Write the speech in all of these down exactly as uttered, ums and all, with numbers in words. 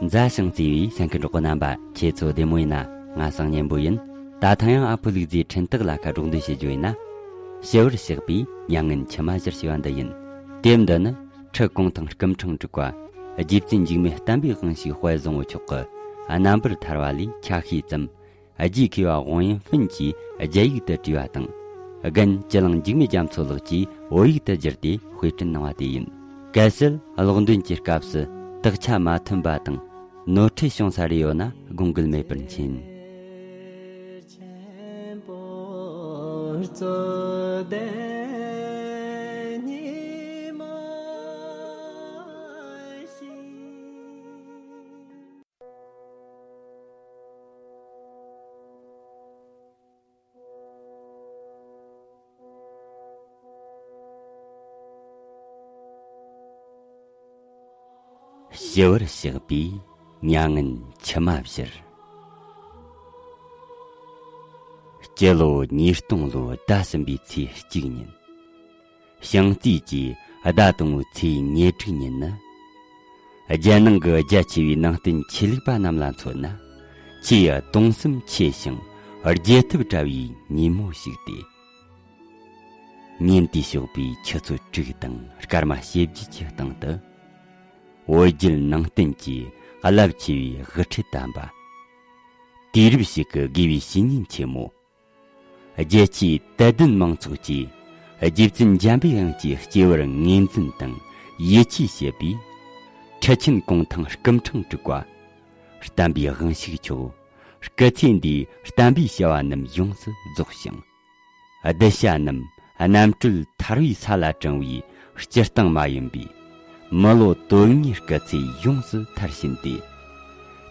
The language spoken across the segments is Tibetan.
མཛའ་ཞིང་བརྩེ་བའི་གསན་མཁན་གྲོགས་པོ་རྣམ་པ། ཁྱེད་ཚོ་བདེ་མོ་ཡིན་ན། ང་སང་ཉན་པོ་ཡིན། ད་ཐེངས་ཡང་ཨ་ཕོ་ལུག་རྫིའི་འཕྲིན་སྟེགས་ལ་ཁ་སྒྲོག་འདོན་བྱེད་རྒྱུ་ཡིན་ན། ཞི་བར་གཤེགས་པའི་མྱ་ངན་འཆི་མ་བཞིར་ཞེས་པ་འདི་ཡིན། དེབ་འདི་ནི་ཁྲི་གུང་ཐང་སྐུ་ཕྲེང་དྲུག་པ་རྗེ་བཙུན་འཇིགས་མེད་བསྟན་པའི་དབང་ཕྱུག་དཔལ་བཟང་པོ་མཆོག་གི་རྣམ་པར་ཐར་བ་ལས་ཆ་ཤས་ཙམ། རྗེ་མཁས་པ་ཝང་ཡན་ཧྥིན་གྱིས་རྒྱ་ཡིག་ཏུ་བྲིས་པ་དང་། རྒན་སྤྱི་གླིང་འཇིགས་མེད་རྒྱ་མཚོ་ལགས་ཀྱིས་བོད་ཡིག་ཏུ་བསྒྱུར་ཏེ་དཔེ་སྐྲུན་གནང་བ་དེ་ཡིན། གལ་སྲིད་ཀློག་འདོན་གྱི་སྐབས་སུ་དག་ཆ་མ་མཐུན་པ་དང་ནོར་འཁྲུལ་བྱུང་ས་རེ་ཡོད་ན་དགོངས་འགལ་མེད་པར་མཁྱེན། ཞི་བར་གཤེགས་པའི་མྱ་ངན་འཆི་མ་བཞིར། སྤྱི་ལོ་ཉིས་སྟོང་ལོའི་ཟླ་གསུམ་པའི་ཚེས་གཅིག་ཉིན། ཞིང་རྩིས་ཀྱི་ཟླ་དང་པོའི་ཚེས་ཉེར་དྲུག་ཉིན་ནི། རྒྱལ་ནང་གི་རྒྱ་ཆེ་བའི་ནང་བསྟན་ཆོས་ལུགས་པ་རྣམས་ལ་མཚོན་ན། ཆེས་གདུང་སེམས་ཆེ་ཞིང་རྒྱལ་ཐབས་བྲལ་བའི་ཉིན་མོ་ཞིག་སྟེ། ཉིན་དེའི་ཞོགས་པའི་ཆུ་ཚོད་དྲུག་དང་སྐར་མ་བྱེ་བརྒྱད་ཀྱི་སྟེང་དུ། བོད་བརྒྱུད་ནང་བསྟན་གྱི་རླབས་ཆེ་བའི་དབུ་ཁྲིད་དམ་པ། དུས་རབས་ཤིག་གི་དགེ་བའི་བཤེས་གཉེན་ཆེན་མོ། རྒྱལ་སྤྱིའི་དད་ལྡན་མང་ཚོགས་ཀྱིས་རྗེ་བཙུན་འཇམ་པའི་དབྱངས་ཀྱི་སྐྱེས་བར་ངོས་འཛིན་དང་ཡིད་ཆེས་བྱེད་པའི་ཁྲི་ཆེན་གུང་ཐང་སྐུ་ཕྲེང་དྲུག་པ། བསྟན་པའི་དབང་ཕྱུག་མཆོག། སྐུ་ཚེ་འདིའི་བསྟན་པའི་བྱ་བ་རྣམས་ཡོངས་སུ་རྫོགས་ཤིང་། གདུལ་བྱ་རྣམས་རྣམ་གྲོལ་ཐར་བའི་ས་ལ་དྲངས་པའི་སྤྱིར་བཏང་མ་ཡིན་པའི་མི་ལོ་དོན་ལྔའི་སྐུ་ཚེ་ཡོངས་སུ་མཐར་ཕྱིན་ཏེ།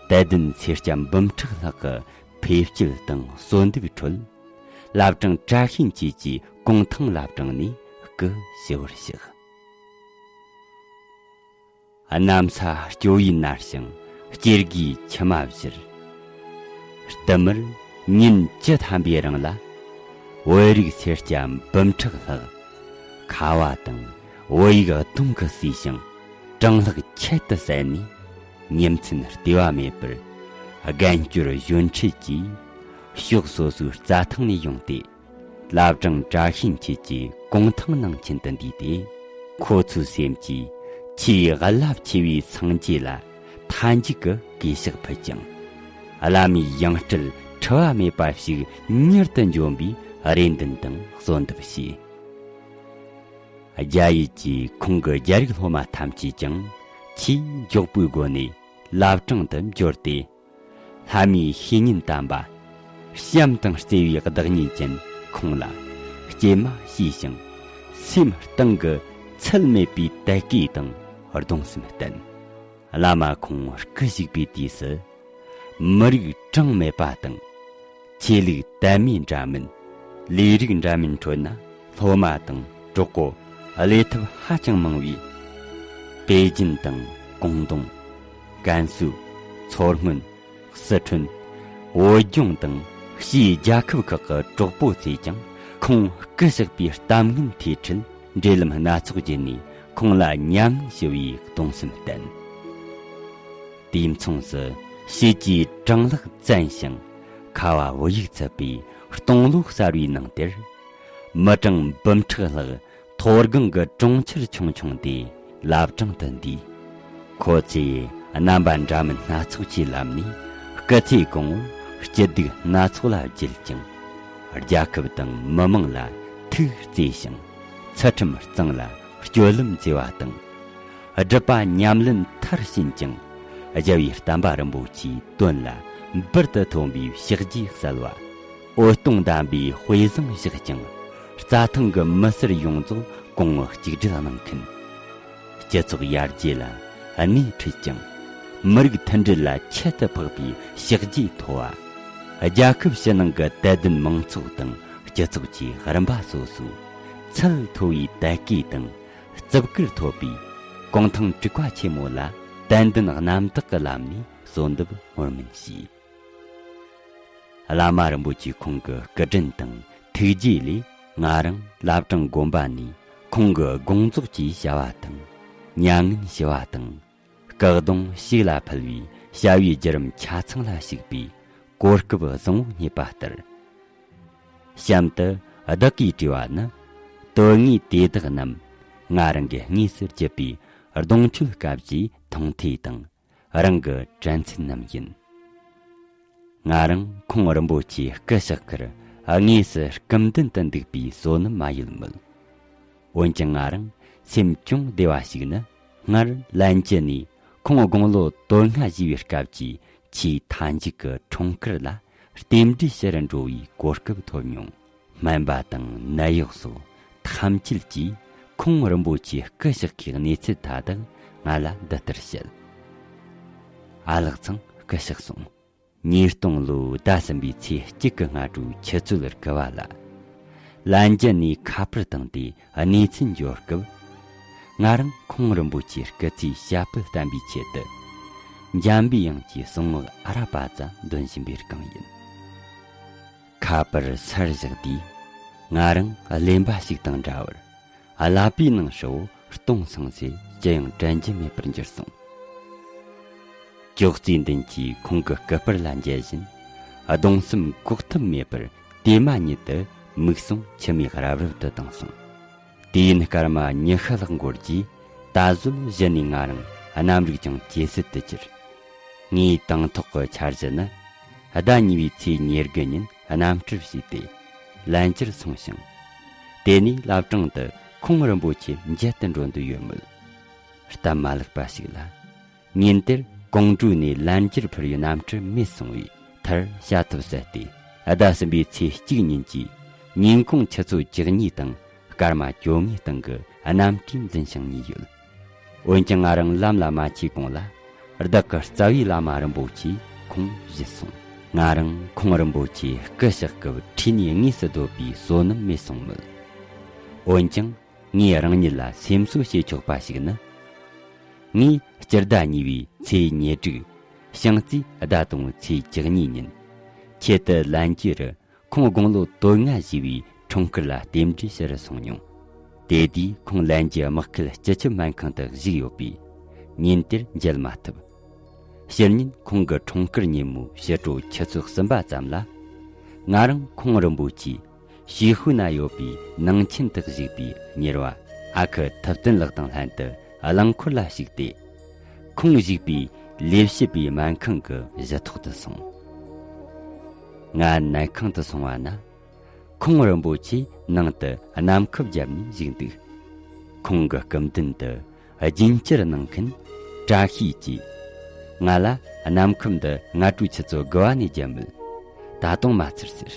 དད་ལྡན་སེར་སྐྱ་འབུམ་ཕྲག་ལྷག་གི་ཕེབས་སྐྱེལ་དང་གསོལ་འདེབས་ཁྲོད། བླ་བྲང་བཀྲ་ཤིས་འཁྱིལ་གྱི་གུང་ཐང་བླ་བྲང་ནས་སྐུ་ཞི་བར་གཤེགས། གནམ་ས་སྐྱོ་བས་མནར་ཞིང་སྐྱེ་རྒུའི་མཆི་མ་བཞུར། བསྟུད་མར་ཉིན་བཅུ་ཐམ་པའི་རིང་ལ། བོད་རིགས་སེར་སྐྱ་འབུམ་ཕྲག་ལྷག་ཁ་བ་དང་བོད་ཡིག་གདོང་གིས་བསུས་ཤིང་གྲང་ལྷགས་ཁྱད་དུ་བསད་ནས། ཉིན་མཚན་ལྟེ་བ་མེད་པར་རྒན་སྐྱོར་གཞོན་འཕྲུལ་གྱིས་ཕྱོགས་སོ་སོའི་རྩྭ་ཐང་ནས་ཡོང་སྟེ། བླ་བྲང་བཀྲ་ཤིས་འཁྱིལ་གྱི་གུང་ཐང་ནང་ཁྱིམ་དུ་འདུས་ཏེ། ཁོ་ཚོའི་སེམས་ཀྱིས་ཆེས་རླབས་ཆེ་བའི་སངས་རྒྱས་ལ་མཐའ་མཇུག་གི་གུས་ཕྱག་ཕུལ་ཅིང་། བླ་མའི་ཡང་སྤྲུལ་འཁྲུལ་བ་མེད་པ་ཞིག་མྱུར་དུ་འབྱོན་པའི་རེ་འདུན་དང་གསོལ་འདེབས་བྱས། རྒྱ་ཡུལ་གྱི་ཁོང་གི་རྒྱ་རིགས་སློབ་མ་ཐམས་ཅད་ཀྱང་ཆེས་མགྱོགས་པོའི་སྒོ་ནས། བླ་བྲང་དུ་འབྱོར་ཏེ། ལྷ་མིའི་བཤེས་གཉེན་དམ་པ། བྱམས་དང་བརྩེ་བའི་བདག་ཉིད་ཅན་ཁོང་ལ་སྐྱེལ་མ་བྱས་ཤིང་། སེམས་གཏིང་གི་ཚད་མེད་པའི་དད་གུས་དང་གདུང་སེམས་བསྟན། བླ་མ་ཁོང་སྐུ་བཞུགས་པའི་དུས་སུ། མི་རིགས་གྲངས་མེད་པ་དང་། ཆོས་ལུགས་དད་མོས་འདྲ་མིན། ལས་རིགས་འདྲ་མིན་ཁྲོད་ན་སློབ་མ་དང་གྲོགས་པོ་བློས་ཐུབ་ཧ་ཅང་མང་བས། པེ་ཅིན་དང་ཀོང་ཏུང་། ཀན་སུའུ། མཚོ་སྔོན། སི་ཁྲོན། བོད་ལྗོངས་དང་ཕྱིའི་རྒྱལ་ཁབ་ཁག་གི་གྲོགས་པོ་ཚོས་ཀྱང་ཁོང་སྐུ་གཤེགས་པའི་གཏམ་ངན་ཐོས་འཕྲལ་འབྲེལ་ལམ་སྣ་ཚོགས་བརྒྱུད་ནས་ཁོང་ལ་མྱ་ངན་ཞུ་བའི་གདུང་སེམས་བསྟན། དུས་མཚུངས་སུ་ཕྱིས་ཀྱི་གྲང་ལྷགས་བཙན་ཞིང་ཁ་བ་བུ་ཡུག་འཚུབ་པའི་སྟོང་ལོ་གསར་བའི་ནང་དེར། མི་གྲངས་འབུམ་ཕྲག་ལྷག་མཐོ་སྒང་གི་གྲོང་ཁྱེར་ཆུང་ཆུང་དེ་བླ་བྲང་དུ་འདུས། ཁོ་ཚོས་རྣམ་པ་འདྲ་མིན་སྣ་ཚོགས་ཀྱིས་བསླབས་ནས། སྐུ་ཚེ་གང་བོར་སྐྱིད་སྡུག་སྣ་ཚོགས་ལ་བརྒྱུད་ཅིང་། རྒྱལ་ཁབ་དང་མི་དམངས་ལ་ཐུགས་བརྩེ་ཞིང་། ཚུལ་ཁྲིམས་གཙང་ལ་སྤྱོད་ལམ་བརྩེ་བ་དང་། སྒྲུབ་པ་ཉམས་ལེན་མཐར་ཕྱིན་ཅིང་། རྒྱལ་བའི་བསྟན་པ་རིན་པོ་ཆེའི་དོན་ལ་འབུར་དུ་ཐོན་པའི་ཕྱག་རྗེས་གསལ་བ། འོད་སྟོང་ལྡན་པའི་དཔེ་བཟང་བཞག་ཅིང་། རྩྭ་ཐང་གི་མི་སེར་ཡོངས་རྫོགས་གོང་བུ་གཅིག་སྒྲིལ་གནང་མཁན། སྤྱི་ཚོགས་ཡར་རྒྱས་ལ་སྣེ་ཁྲིད་ཅིང་། མི་རིགས་མཐུན་སྒྲིལ་ལ་ཁྱད་དུ་འཕགས་པའི་ཕྱག་རྗེས་ཐོབ་པ། རྒྱལ་ཁབ་ཕྱི་ནང་གི་དད་ལྡན་མང་ཚོགས་དང་སྤྱི་ཚོགས་ཀྱི་རིམ་པ་སོ་སོའི་ཚད་མཐོ་བའི་དད་གུས་དང་། བརྩི་བཀུར་ཐོབ་པའི་གུང་ཐང་དྲུག་པ་ཆེན་མོ་ལ་དད་འདུན་རྣམ་དག་གིས་བསླབས་ནས་གསོལ་འདེབས་ངུར་སྨྲིག་བྱས། བླ་མ་རིན་པོ་ཆེ་ཁོང་གི་སྐུ་དྲིན་དང་ཐུགས་རྗེ་ལས། ང་རང་བླ་བྲང་དགོན་པ་ནས་ཁོང་གི་དགོངས་རྫོགས་ཀྱི་བྱ་བ་དང་། མྱ་ངན་ཞུ་བ་དང་། སྐུ་གདུང་ཕྱུགས་ལ་ཕུལ་བའི་ བྱ་བའི་བརྒྱུད་རིམ་ཆ་ཚང་ལ་ཞུགས་པའི་གོ་སྐབས་བཟང་བོ་རྙེད་པ་ལྟར། གཤམ་དུ་བདག་གིས་བྲིས་པ་ནི། དོན་དངོས་དེ་དག་རྣམས་ང་རང་གིས་དངོས་སུ་བརྒྱུད་པའི་གདུང་མཆོད་སྐབས་ཀྱི་མཐོང་ཐོས་དང་། རང་གི་དྲན་ཚུལ་རྣམས་ཡིན། ང་རང་ཁོང་རིན་པོ་ཆེའི་སྐུ་གཤེགས་ཁར་དངོས་སུ་སྐུ་མདུན་དུ་འདུག་པའི་བསོད་ནམས་མ་ཡལ་མོད། འོན་ཀྱང་ང་རང་སེམས་ཅུང་བདེ་བ་ཞིག་ནི། སྔར་ལན་གྱི་ནས་ཁོང་དགུང་ལོ་དོན་ལྔ་བཞེས་པའི་སྐབས་ཀྱི་ཆེས་མཐའ་མཇུག་གི་འཁྲུངས་སྐར་ལ་རྟེན་འབྲེལ་ཞུ་རུ་འགྲོ་བའི་གོ་སྐབས་ཐོབ་མྱོང་། སྨན་པ་དང་ནད་གཡོག་སོགས་ཐམས་ཅད་ཀྱིས་ཁོང་རིན་པོ་ཆེའི་སྐུ་གཤེགས་ཀྱི་གནས་ཚུལ་མཐའ་དག་ང་ལ་འདི་ལྟར་བཤད། ཨ་ལགས་ཚང་སྐུ་གཤེགས་སོང་། ཉིས་སྟོང་ལོའི་ཟླ་གསུམ་པའི་ཚེས་གཅིག་གི་སྔ་དྲོའི་ཆུ་ཚོད་དགུ་པ་ལ། ལན་གྱི་ནས་ཁ་པར་བཏང་སྟེ་གནས་ཚུལ་འབྱོར་སྐབས། ང་རང་ཁོང་རིན་པོ་ཆེའི་སྐུ་ཚེའི་ཞབས་པད་བརྟན་པའི་ཆེད་དུ། འཇམ་པའི་དབྱངས་ཀྱི་གསུང་ངག་ཨ་ར་པ་ཙམ་འདོན་བཞིན་པའི་སྒང་ཡིན། ཁ་པར་སར་བཞག་དུས། ང་རང་གླེན་པ་ཞིག་དང་འདྲ་བར། ཀླད་པའི་ནང་ཧྲིལ་བོ་སྟོང་སང་ཚེ་ཅི་ཡང་དྲན་རྒྱུ་མེད་པར་འགྱུར་སོང་། ཅོག་ཙེ་མདུན་གྱི་ཁོང་གི་སྐུ་པར་ལ་མཇལ་བཞིན། གདུང་སེམས་འགོག་ཐབས་མེད་པར་དེ་མ་ཉིད་དུ་མིག་ཟུང་མཆི་མས་རབ་རིབ་ཏུ་བཏང་སོང་། དུས་ཡུན་སྐར་མ་ཉི་ཤུ་ལྷག་འགོར་རྗེས། ད་གཟོད་གཞི་ནས་ང་རང་རྣམ་རིག་ཀྱང་ཇེ་སད་དུ་གྱུར། ངའི་དང་ཐོག་གི་འཆར་གཞི་ནི། ཟླ་གཉིས་པའི་ཚེས་ཉེར་དགུ་ཉིན་གནམ་གྲུར་བཞུགས་ཏེ། ལན་ཀྱིར་སོང་ཞིང་། དེ་ནས་བླ་བྲང་དུ་ཁོང་རིན་པོ་ཆེ་མཇལ་དུ་འགྲོ་འདོད་ཡོད་མོད། སྟབས་མ་ལེགས་པ་ཞིག་ལ། ཉིན་དེར་ཀོང་ཀྲོའུ་ནས་ལན་ཀྱིར་འཕུར་བའི་གནམ་གྲུ་མེད་སོང་བས། མཐར་བྱ་ཐབས་ཟད་དེ། ཟླ་གསུམ་པའི་ཚེས་གཅིག་ཉིན་གྱི་ཉིན་གུང་ཆུ་ཚོད་བཅུ་གཉིས་དང་སྐར་མ་བཅོ་ལྔའི་སྟེང་གི་གནམ་གྲུས་འཛིན་ཞིང་ཉལ་ཡོད། འོན་ཀྱང་ང་རང་ལམ་ལ་མ་ཆས་གོང་ལ། བདག་གི་རྩ་བའི་བླ་མ་རིན་པོ་ཆེ་ཁོང་བཞུད་སོང་། ང་རང་ཁོང་རིན་པོ་ཆེ་སྐུ་གཤེགས་སྐབས་ཁྲིས་ནས་དངོས་སུ་སྡོད་པའི་བསོད་ནམས་མེད་སོང་མོད། འོན་ཀྱང་ངས་རང་ཉིད་ལ་སེམས་གསོ་བྱེད་ཆོག་པ་ཞིག་ནི། ངས་སྤྱི་ཟླ་གཉིས་པའི་ཚེས་ཉེར་དྲུག །ཤིང་རྩིས་ཟླ་དང་པོའི་ཚེས་བཅུ་གཉིས་ཉིན། ཆེད་དུ་ལན་ཀྱི་རུ། ཁོང་དགུང་ལོ་དོན་ལྔ་བཞེས་པའི་འཁྲུངས་སྐར་ལ་རྟེན་འབྲེལ་ཞུ་རུ་སོང་མྱོང་། དེ་དུས་ཁོང་ལན་གྱི་དམག་ཁུལ་སྤྱི་ཁྱབ་སྨན་ཁང་དུ་བཞུགས་ཡོད་པས། ཉིན་དེར་མཇལ་མ་ཐུབ། ཕྱི་ཉིན་ཁོང་གི་འཁྲུངས་སྐར་ཉིན་མོའི་ཕྱི་དྲོ་ཆུ་ཚོད་གསུམ་པ་ཙམ་ལ། ང་རང་ཁོང་རིན་པོ་ཆེའི་ཞི་ཧུ་ན་ཡོད་པའི་ནང་ཆེན་དུ་བཞུགས་པའི་གཉེར་བ་ཨ་ཁུ་ཐུབ་བསྟན་ལགས་དང་ལྷན་དུ་རླངས་འཁོར་ལ་ཞུགས་ཏེ། ཁོང་བཞུགས་པའི་ལས་བྱེད་པའི་སྨན་ཁང་གི་གཞི་ཐོག་ཏུ་སོང་། ང་ནད་ཁང་དུ་སོང་བ་ན། ཁོང་རིན་པོ་ཆེ་ནང་དུ་གནམ་ཁབ་བརྒྱབ་ནས་བཞུགས་འདུག །ཁོང་གི་སྐུ་མདུན་དུ་རྒྱུན་སྐྱོར་གནང་མཁན་བཀྲ་ཤིས་ཀྱིས། ང་ལ་གནམ་ཁབ་འདི་སྔ་དྲོའི་ཆུ་ཚོད་དགུ་པ་ནས་བརྒྱབ་མོད། ད་དུང་མ་ཚར་ཟེར།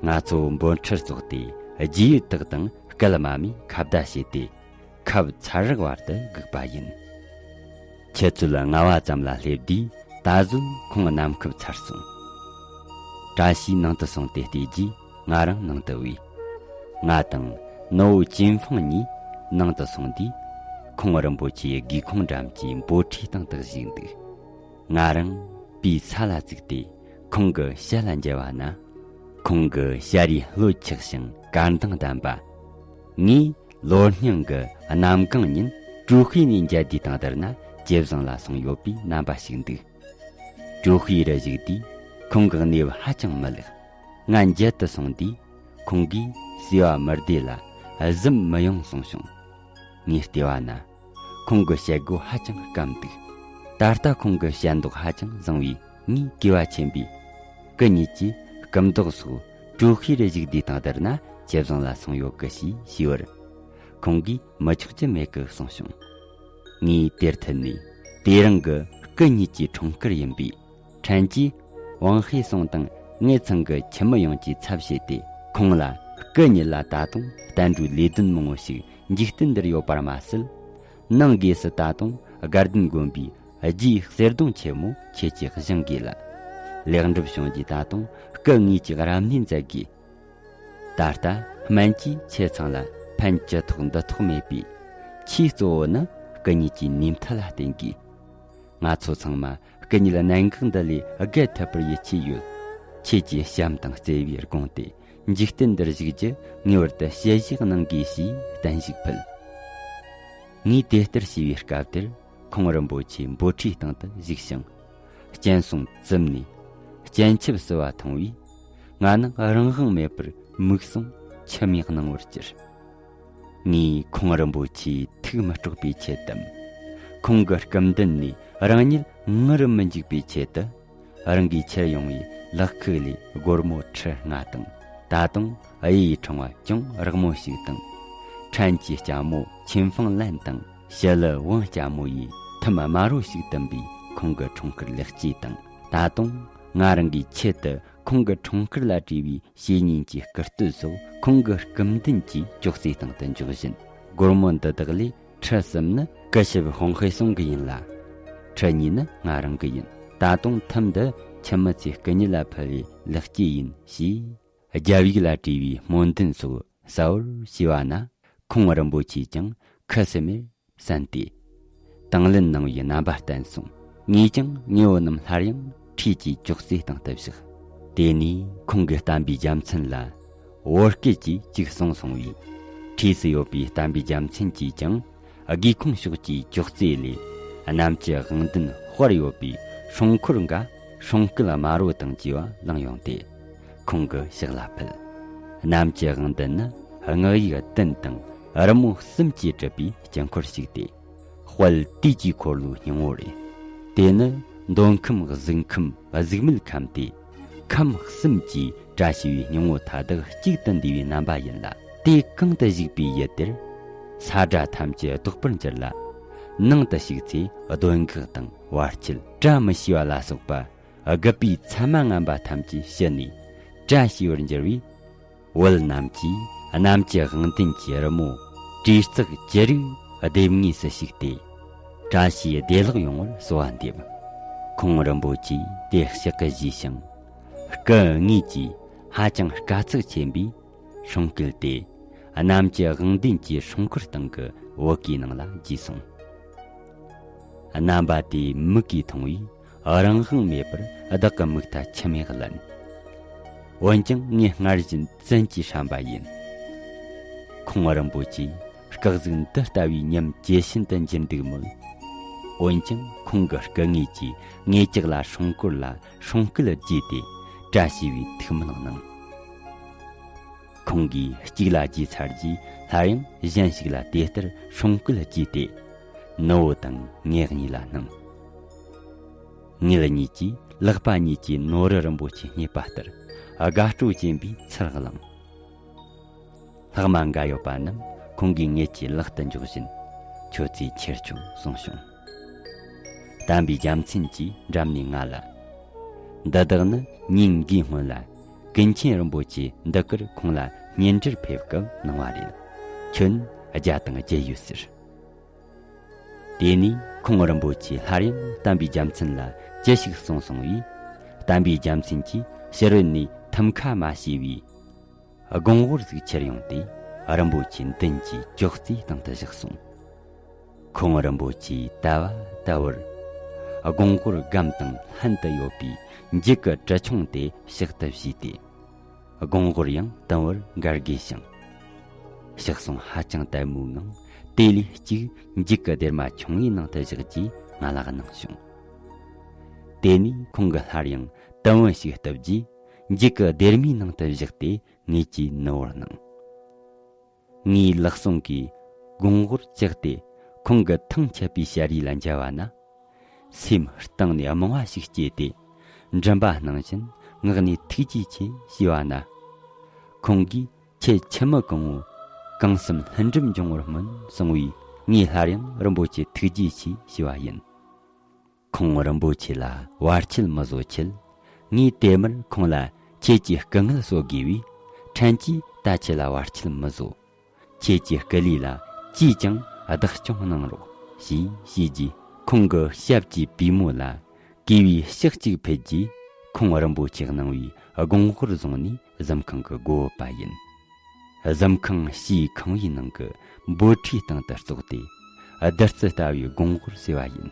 ང་ཚོ་འབོད་ཁྲིད་བཙོག་སྟེ་རྗེས་ཡི་དག་དང་སྐད་མ་མིའི་ཁ་བརྡ་བྱས་ཏེ། ཁབ་ཚར་རག་བར་དུ་སྒུག་པ་ཡིན། ཆུ་ཚོད་ལྔ་པ་ཙམ་ལ་སླེབས་དུས་ད་གཟོད་ཁོང་གནམ་ཁབ་ཚར་སོང་། བཀྲ་ཤིས་ནང་དུ་སོང་སྟེ་བལྟས་རྗེས་ང་རང་ནང་དུ་བུད། ང་དང་ནུ་བོ་ཅིན་ཧྥང་གཉིས་ནང་དུ་སོང་དུས། ཁོང་རིན་པོ་ཆེའི་སྒེའུ་ཁུང་འགྲམ་གྱི་འབོལ་ཁྲིའི་སྟེང་དུ་བཞུགས་འདུག །ང་རང་པའི་ས་ལ་བཙུགས་ཏེ་ཁོང་གི་ཞལ་ལ་མཇལ་བ་ན། ཁོང་གི་ཞལ་རས་ལྷོད་ཆགས་ཤིང་དཀར་མདངས་ལྡན་པ། ངས་ལོ་རྙིང་གི་གནམ་གང་ཉིན་ཀྲུའུ་ཧུའེ་ནས་མཇལ་དུས་དང་བསྡུར་ན་ཇེ་བཟང་ལ་སོང་ཡོད་པའི་རྣམ་པ་ཞིག་འདུག །ཀྲུའུ་ཧུའེ་རུ་བཞུགས་དུས་ཁོང་གི་གནས་བབ་ཧ་ཅང་མི་ལེགས། ང་མཇལ་དུ་སོང་དུས་ཁོང་གིས་གསོལ་བ་མི་བདེ་ལ་གཟིམ་མི་ཡོང་གསུངས་བྱུང་། ངས་བལྟས་པ་ན་ཁོང་གི་ཞལ་སྒོ་ཧ་ཅང་སྐམ་འདུག །ད་ལྟ་ཁོང་གི་ཞལ་མདོག་ཧ་ཅང་བཟང་བས་ངས་གུས་པ་ཆེན་པོས། སྐུ་ཉིད་ཀྱི་སྐུ་མདོག་སོགས་ཀྲུའུ་ཧུའེ་རུ་བཞུགས་དུས་དང་བསྡུར་ན་ཇེ་བཟང་ལ་སོང་ཡོད་གི་ཞེས་ཞུས་པར། ཁོང་གིས་མི་ཆོག་རྒྱུ་མེད་གི་གསུངས་བྱུང་། ངས་དེར་མཐུད་ནས་དེ་རིང་གི་སྐུ་ཉིད་ཀྱི་འཁྲུངས་སྐར་ཡིན་པས། ཕྲན་གྱིས་ཝང་ཧེ་སུང་དང་ངེད་ཚང་གི་ཁྱིམ་མི་ཡོངས་ཀྱི་ཚབ་བྱས་ཏེ། ཁོང་ལ་སྐུ་ཉིད་ལ་ད་དུང་བསྟན་འགྲོའི་ལས་དོན་མང་བོ་ཞིག་འཇིག་རྟེན་འདིར་ཡོད་པར་མ་ཟད། ནང་སྒོས་སུ་ད་དུང་དགའ་ལྡན་དགོན་པའི་རྗེའི་གསེར་གདུང་ཆེན་མོ་ཁྱེད་ཀྱིས་བཞེངས་དགོས་ལ། ལེགས་འགྲུབ་བྱུང་རྗེས་ད་དུང་སྐུ་དངོས་ཀྱི་རབ་གནས་མཛད་དགོས། ད་ལྟ་སྨན་གྱིས་ཁྱེད་ཚང་ལ་ཕན་ཅི་ཐོགས་འདི་ཐོགས་མེད་པས། ཆེས་གཙོ་བོ་ནི་སྐུ་ཉིད་ཀྱི་ནུས་མཐུ་ལ་བརྟེན་དགོས། ང་ཚོ་ཚང་མ་སྐུ་ཉིད་གནད་འགག་འདི་ལས་བརྒལ་ཐུབ་པར་ཡིད་ཆེས་ཡོད། ཁྱེད་ཀྱི་བྱམས་དང་བརྩེ་བའི་དགོངས་ཏེ་འཇིག་རྟེན་འདིར་བཞུགས་རྒྱུ་ངེས་པར་དུ་དཔྱད་ཞིབ་གནང་དགོས་ཞེས་བརྟན་བཞུགས་ཕུལ། ངས་དེ་ལྟར་ཞུས་པའི་སྐབས་དེར་ཁོང་རིན་པོ་ཆེ་འབོལ་ཁྲིའི་སྟེང་དུ་བཞུགས་ཤིང་ སྤྱན་ཟུང་བཙུམས་ནས་སྤྱན་ཆབ་བསིལ་བ་མཐོང་བས། ང་ནི་རང་དབང་མེད་པར་མིག་ཟུང་མཆི་མས་གནང་བར་གྱུར། ངས་ཁོང་རིན་པོ་ཆེའི་ཐུགས་མི་དཀྲོགས་པའི་ཆེད་དམ། ཁོང་གི་སྐུ་མདུན་ནས་རང་ཉིད་ངུ་རུ་མི་འཇུག་པའི་ཆེད་དུ། རང་གིས་ཁྱེར་ཡོང་བའི་ལག་ཁུག་ལས་སྒོར་མོ་ཁྲི་ལྔ་དང་། ད་དུང་གཡས་ཡི་ཕྲེང་བ་ཅུང་རགས་མོ་ཞིག་དང་། ཕྲན་གྱི་ལྕམ་མོ་ཆིན་ཧྥང་ལན་དང་། ཞི་ལི་ཝང་ལྕམ་མོ་ཡིས་ཐུམ་དམར་རོ་ཞིག་བཏུམས་པའི་ཁོང་གི་འཁྲུངས་སྐར་ལེགས་སྐྱེས་དང་། ད་དུང་ང་རང་གི་ཆེད་དུ་ཁོང་གི་འཁྲུངས་སྐར་ལ་བྲིས་པའི་བཤེས་གཉེན་གྱི་སྐུ་སྟོད་སོགས་ཁོང་གི་སྐུ་མདུན་གྱི་ཅོག་ཙེའི་སྟེང་དུ་འཇོག་བཞིན། སྒོར་མོ་འདི་དག་ལས་ཁྲི་གསུམ་ནི་སྐུ་ཞབས་ཧོང་ཧེ་སུང་གི་ཡིན་ལ། ཁྲི་གཉིས་ནི་ང་རང་གི་ཡིན། ད་དུང་ཐུམ་འདི་ཁྱིམ་མི་ཚོའི་སྐུ་ཉིད་ལ་ཕུལ་བའི་ལེགས་སྐྱེས་ཡིན་ཞེས། རྒྱབ་ཡིག་ལ་བྲིས་པའི་སྨོན་འདུན་སོགས་གསལ་བོར་ཞུས་པ་ན། ཁོང་རིན་པོ་ཆེས་ཀྱང་ཁུ་སིམ་མེར་གསན་ཏེ། དང་ལེན་གནང་བའི་རྣམ་པ་བསྟན་སོང་། ངས་ཀྱང་དངོས་པོ་རྣམས་སླར་ཡང་འཁྲིས་ཀྱི་ཅོག་ཙེའི་སྟེང་དུ་བཞག་དེ་ནས་ཁོང་གིས་བསྟན་པའི་རྒྱལ་མཚན་ལ་བོད་སྐད་ཀྱིས་ཅིག་གསུངས་སོང་བས། འཁྲིས་སུ་ཡོད་པའི་བསྟན་པའི་རྒྱལ་མཚན་གྱིས་ཀྱང་། སྒེའུ་ཁུང་ཕྱོགས་ཀྱི་ཅོག་ཙེ་ལས་གནམ་གྱི་དབང་ལྡན་དཔར་ཡོད་པའི་སྲུང་འཁོར་འགའ་སྲུང་སྐུད་དམར་རོ་དང་བཅས་པ་བླངས་ཡོང་སྟེ། ཁོང་གི་ཕྱག་ལ་ཕུལ། གནམ་གྱི་དབང་ལྡན་ནི་སྔགས་ཡིག་བདུན་དང་རི་མོ་གསུམ་གྱིས་གྲུབ་པའི་དཀྱིལ་འཁོར་ཞིག་སྟེ། དཔལ་དུས་ཀྱི་འཁོར་ལོའི་སྙིང་པོ་རེད། དེ་ནི་མདོ་ཁམས་གཟུགས་ཁམས་གཟུགས་མེད་ཁམས་ཏེ། ཁམས་གསུམ་གྱི་བཀྲ་ཤིས་པའི་སྙིང་པོ་མཐའ་དག་གཅིག་ཏུ་འདུས་པའི་རྣམ་པ་ཡིན་ལ། དེ་གང་དུ་བཞུགས་པའི་ཡུལ་དེར། ས་དགྲ་ཐམས་ཅད་ལྡོག་པར་འགྱུར་ལ། ནང་དུ་ཞུགས་ཚེ་གདོན་བགེགས་དང་བར་ཆད་བཀྲ་མི་ཤིས་པ་ལ་སོགས་པ་རྒུད་པའི་མཚན་མ་ངན་པ་ཐམས་ཅད་ཞི་ནས་བཀྲ་ཤིས་པར་འགྱུར་བས། བོད་རྣམས་ཀྱིས་གནམ་གྱི་དབང་ལྡན་གྱི་རི་མོ་བྲིས་རྩེག་ཅི་རིགས་ལྡེབས་ངོས་སུ་བཞུགས་ཏེ། བཀྲ་ཤིས་བདེ་ལེགས་ཡོང་བར་གསོལ་བ་འདེབས། ཁོང་རིན་པོ་ཆེས་དེ་ཕྱག་གི་བཞེས་ཤིང་། སྐུ་དངོས་ཀྱིས་ཧ་ཅང་དཀའ་ཚེགས་ཆེན་པོས་སྲུང་སྐུད་དེ་གནམ་གྱི་དབང་ལྡན་གྱི་སྲུང་འཁོར་སྟེང་གི་བོད་གོས་ནང་ལ་བརྗེས་སོང་། རྣམ་པ་དེ་མིག་གིས་མཐོང་བས་རང་དབང་མེད་པར་བདག་གི་མིག་མཐའ་མཆི་མས་བརླན། འོན་ཀྱང་ངས་སྔར་བཞིན་བཙན་གྱིས་བསྲན་པ་ཡིན། ཁོང་རིན་པོ་ཆེས་སྐུ་གཟུགས་འདི་ལྟ་བུའི་ཉམས་ཇེ་ཞན་དུ་འགྱུར་འདུག་མོད། འོན་ཀྱང་ཁོང་གི་སྐུ་དངོས་ཀྱིས་ངེད་ཅག་ལ་སྲུང་འཁོར་ལ་སྲུང་སྐུད་བརྗེས་ཏེ་བཀྲ་ཤིས་པའི་ཐུགས་སྨོན་གནང་། ཁོང་གིས་གཅིག་ལ་བརྗེས་ཚར་རྗེས་སླར་ཡང་གཞན་ཞིག་ལ་དེ་ལྟར་སྲུང་སྐུད་བརྗེས་ཏེ། ནུ་བོ་དང་ངེད་གཉིས་ལ་གནང་། ངེད་གཉིས་ཀྱིས་ལག་པ་གཉིས་ཀྱིས་ནོར་བུ་རིན་པོ་ཆེ་རྙེད་པ་ལྟར་དགའ་སྤྲོ་ཅན་པའི་ཚུལ་བླངས། ལྷག་མ་འགའ་ཡོད་པ་རྣམས་ཁོང་གིས་ངེད་ཀྱི་ལག་ཏུ་འཇོག་བཞིན། ཁྱོད་ཚོས་ཁྱེར་ཆོག་གསུངས་བྱུང་། བསྟན་པའི་རྒྱལ་མཚན་གྱིས་འགྲམ་ནས་ང་ལ། འདི་དག་ནི་ཉིན་འགའི་སྔོན་ལ་ཀུན་མཁྱེན་རིན་པོ་ཆེ་འདི་གར་ཁོང་ལ་སྙན་འབྲེལ་ཕེབས་སྐབས་གནང་བ་རེད། ཁྱོན་བརྒྱ་དང་བརྒྱད་ཡོད་ཟེར། དེ་ནས་ཁོང་རིན་པོ་ཆེ་སླར་ཡང་བསྟན་པའི་རྒྱལ་མཚན་ལ་ཅི་ཞིག་གསུངས་སོང་བས། བསྟན་པའི་རྒྱལ་མཚན་གྱིས་ཕྱི་རོལ་ནས་ཐུམ་ཁ་མ་ཕྱེ་བའི་སྒོང་ཧོར་ཟིག་ཁྱེར་ཡོང་སྟེ་རིན་པོ་ཆེ་མདུན་གྱི་ཅོག་ཙེའི་སྟེང་དུ་བཞག་སོང་། ཁོང་རིན་པོ་ཆེས་ལྟ་བ་ལྟ་བུར་སྒོང་ཧོར་སྒམ་དང་ལྷན་དུ་ཡོད་པའི་འགྱིག་གི་གྲི་ཆུང་དེ་ཕྱག་ཏུ་བཞེས་ཏེ། སྒོང་ཧོར་ཡང་དུམ་བུར་འགར་དགོས་ཤིང་། ཕྱག་ཟུང་ཧ་ཅང་དལ་མོའི་ངང་དེ་ལས་གཅིག་འགྱིག་གི་སྡེར་མ་ཆུང་ངུའི་ནང་དུ་བཞག་རྗེས་ང་ལ་གནང་བྱུང་། དེ་ནས་ཁོང་གིས་སླར་ཡང་དུམ་བུ་ཞིག་གཏུབ་རྗེས་འགྱིག་གི་སྡེར་མའི་ནང་དུ་བཞག་སྟེ་ངེད་ཀྱིས་ནུ་བོར་གནང་། ངའི་ལག་ཟུང་གིས་སྒོང་ཧོར་བཅག་སྟེ་ཁོང་གི་ཐང་ཆད་པའི་ཞལ་རས་ལ་འཇལ་བ་ན། སེམས་གཏིང་ནས་རྨོངས་པ་ཞིག་སྐྱེས་ཏེ། མགྲིན་པ་སྣང་བཞིན་ངག་ནས་ཐུགས་རྗེ་ཆེ་ཞེས་པ་ན། ཁོང་གིས་ཁྱེད་ཁྱིམ་མི་གང་བོ་གང་སེམས་ལྷུན་གྲུབ་འབྱུང་བར་སྨོན་གསུང་བས། ངས་སླར་ཡང་རིན་པོ་ཆེ་ཐུགས་རྗེ་ཆེ་ཞེས་པ་ཡིན། ཁོང་རིན་པོ་ཆེ་ལ་བར་ཆད་མི་བཟོ་ཆེད། ངས་དེ་མུར་ཁོང་ལ་ཁྱེད་ཀྱི་སྐུ་ངལ་གསོ་དགོས་པས། ཕྲན་གྱིས་ད་ཁྱེད་ལ་བར་ཆད་མི་བཟོ། ཁྱེད་ཀྱི་སྐུ་ལུས་ལ་ཅིས་ཀྱང་བདག་སྐྱོང་གནང་རོགས་ཞེས་བཤད་རྗེས། ཁོང་གི་ཞབས་ཀྱི་པུས་མོ་ལ་གུས་པའི་ཕྱག་གཅིག་ཕུལ་རྗེས། ཁོང་རིན་པོ་ཆེ་གནང་བའི་སྒོང་ཧོར་བཟུང་ནས་གཟིམ་ཁང་གི་སྒོ་བབས་པ་ཡིན། གཟིམ་ཁང་ཕྱིའི་ཁང་བའི་ནང་གི་འབོལ་ཁྲིའི་སྟེང་དུ་བཙུགས་ཏེ། བདུད་རྩི་ལྟ་བུའི་སྒོང་ཧོར་བཟས་པ་ཡིན།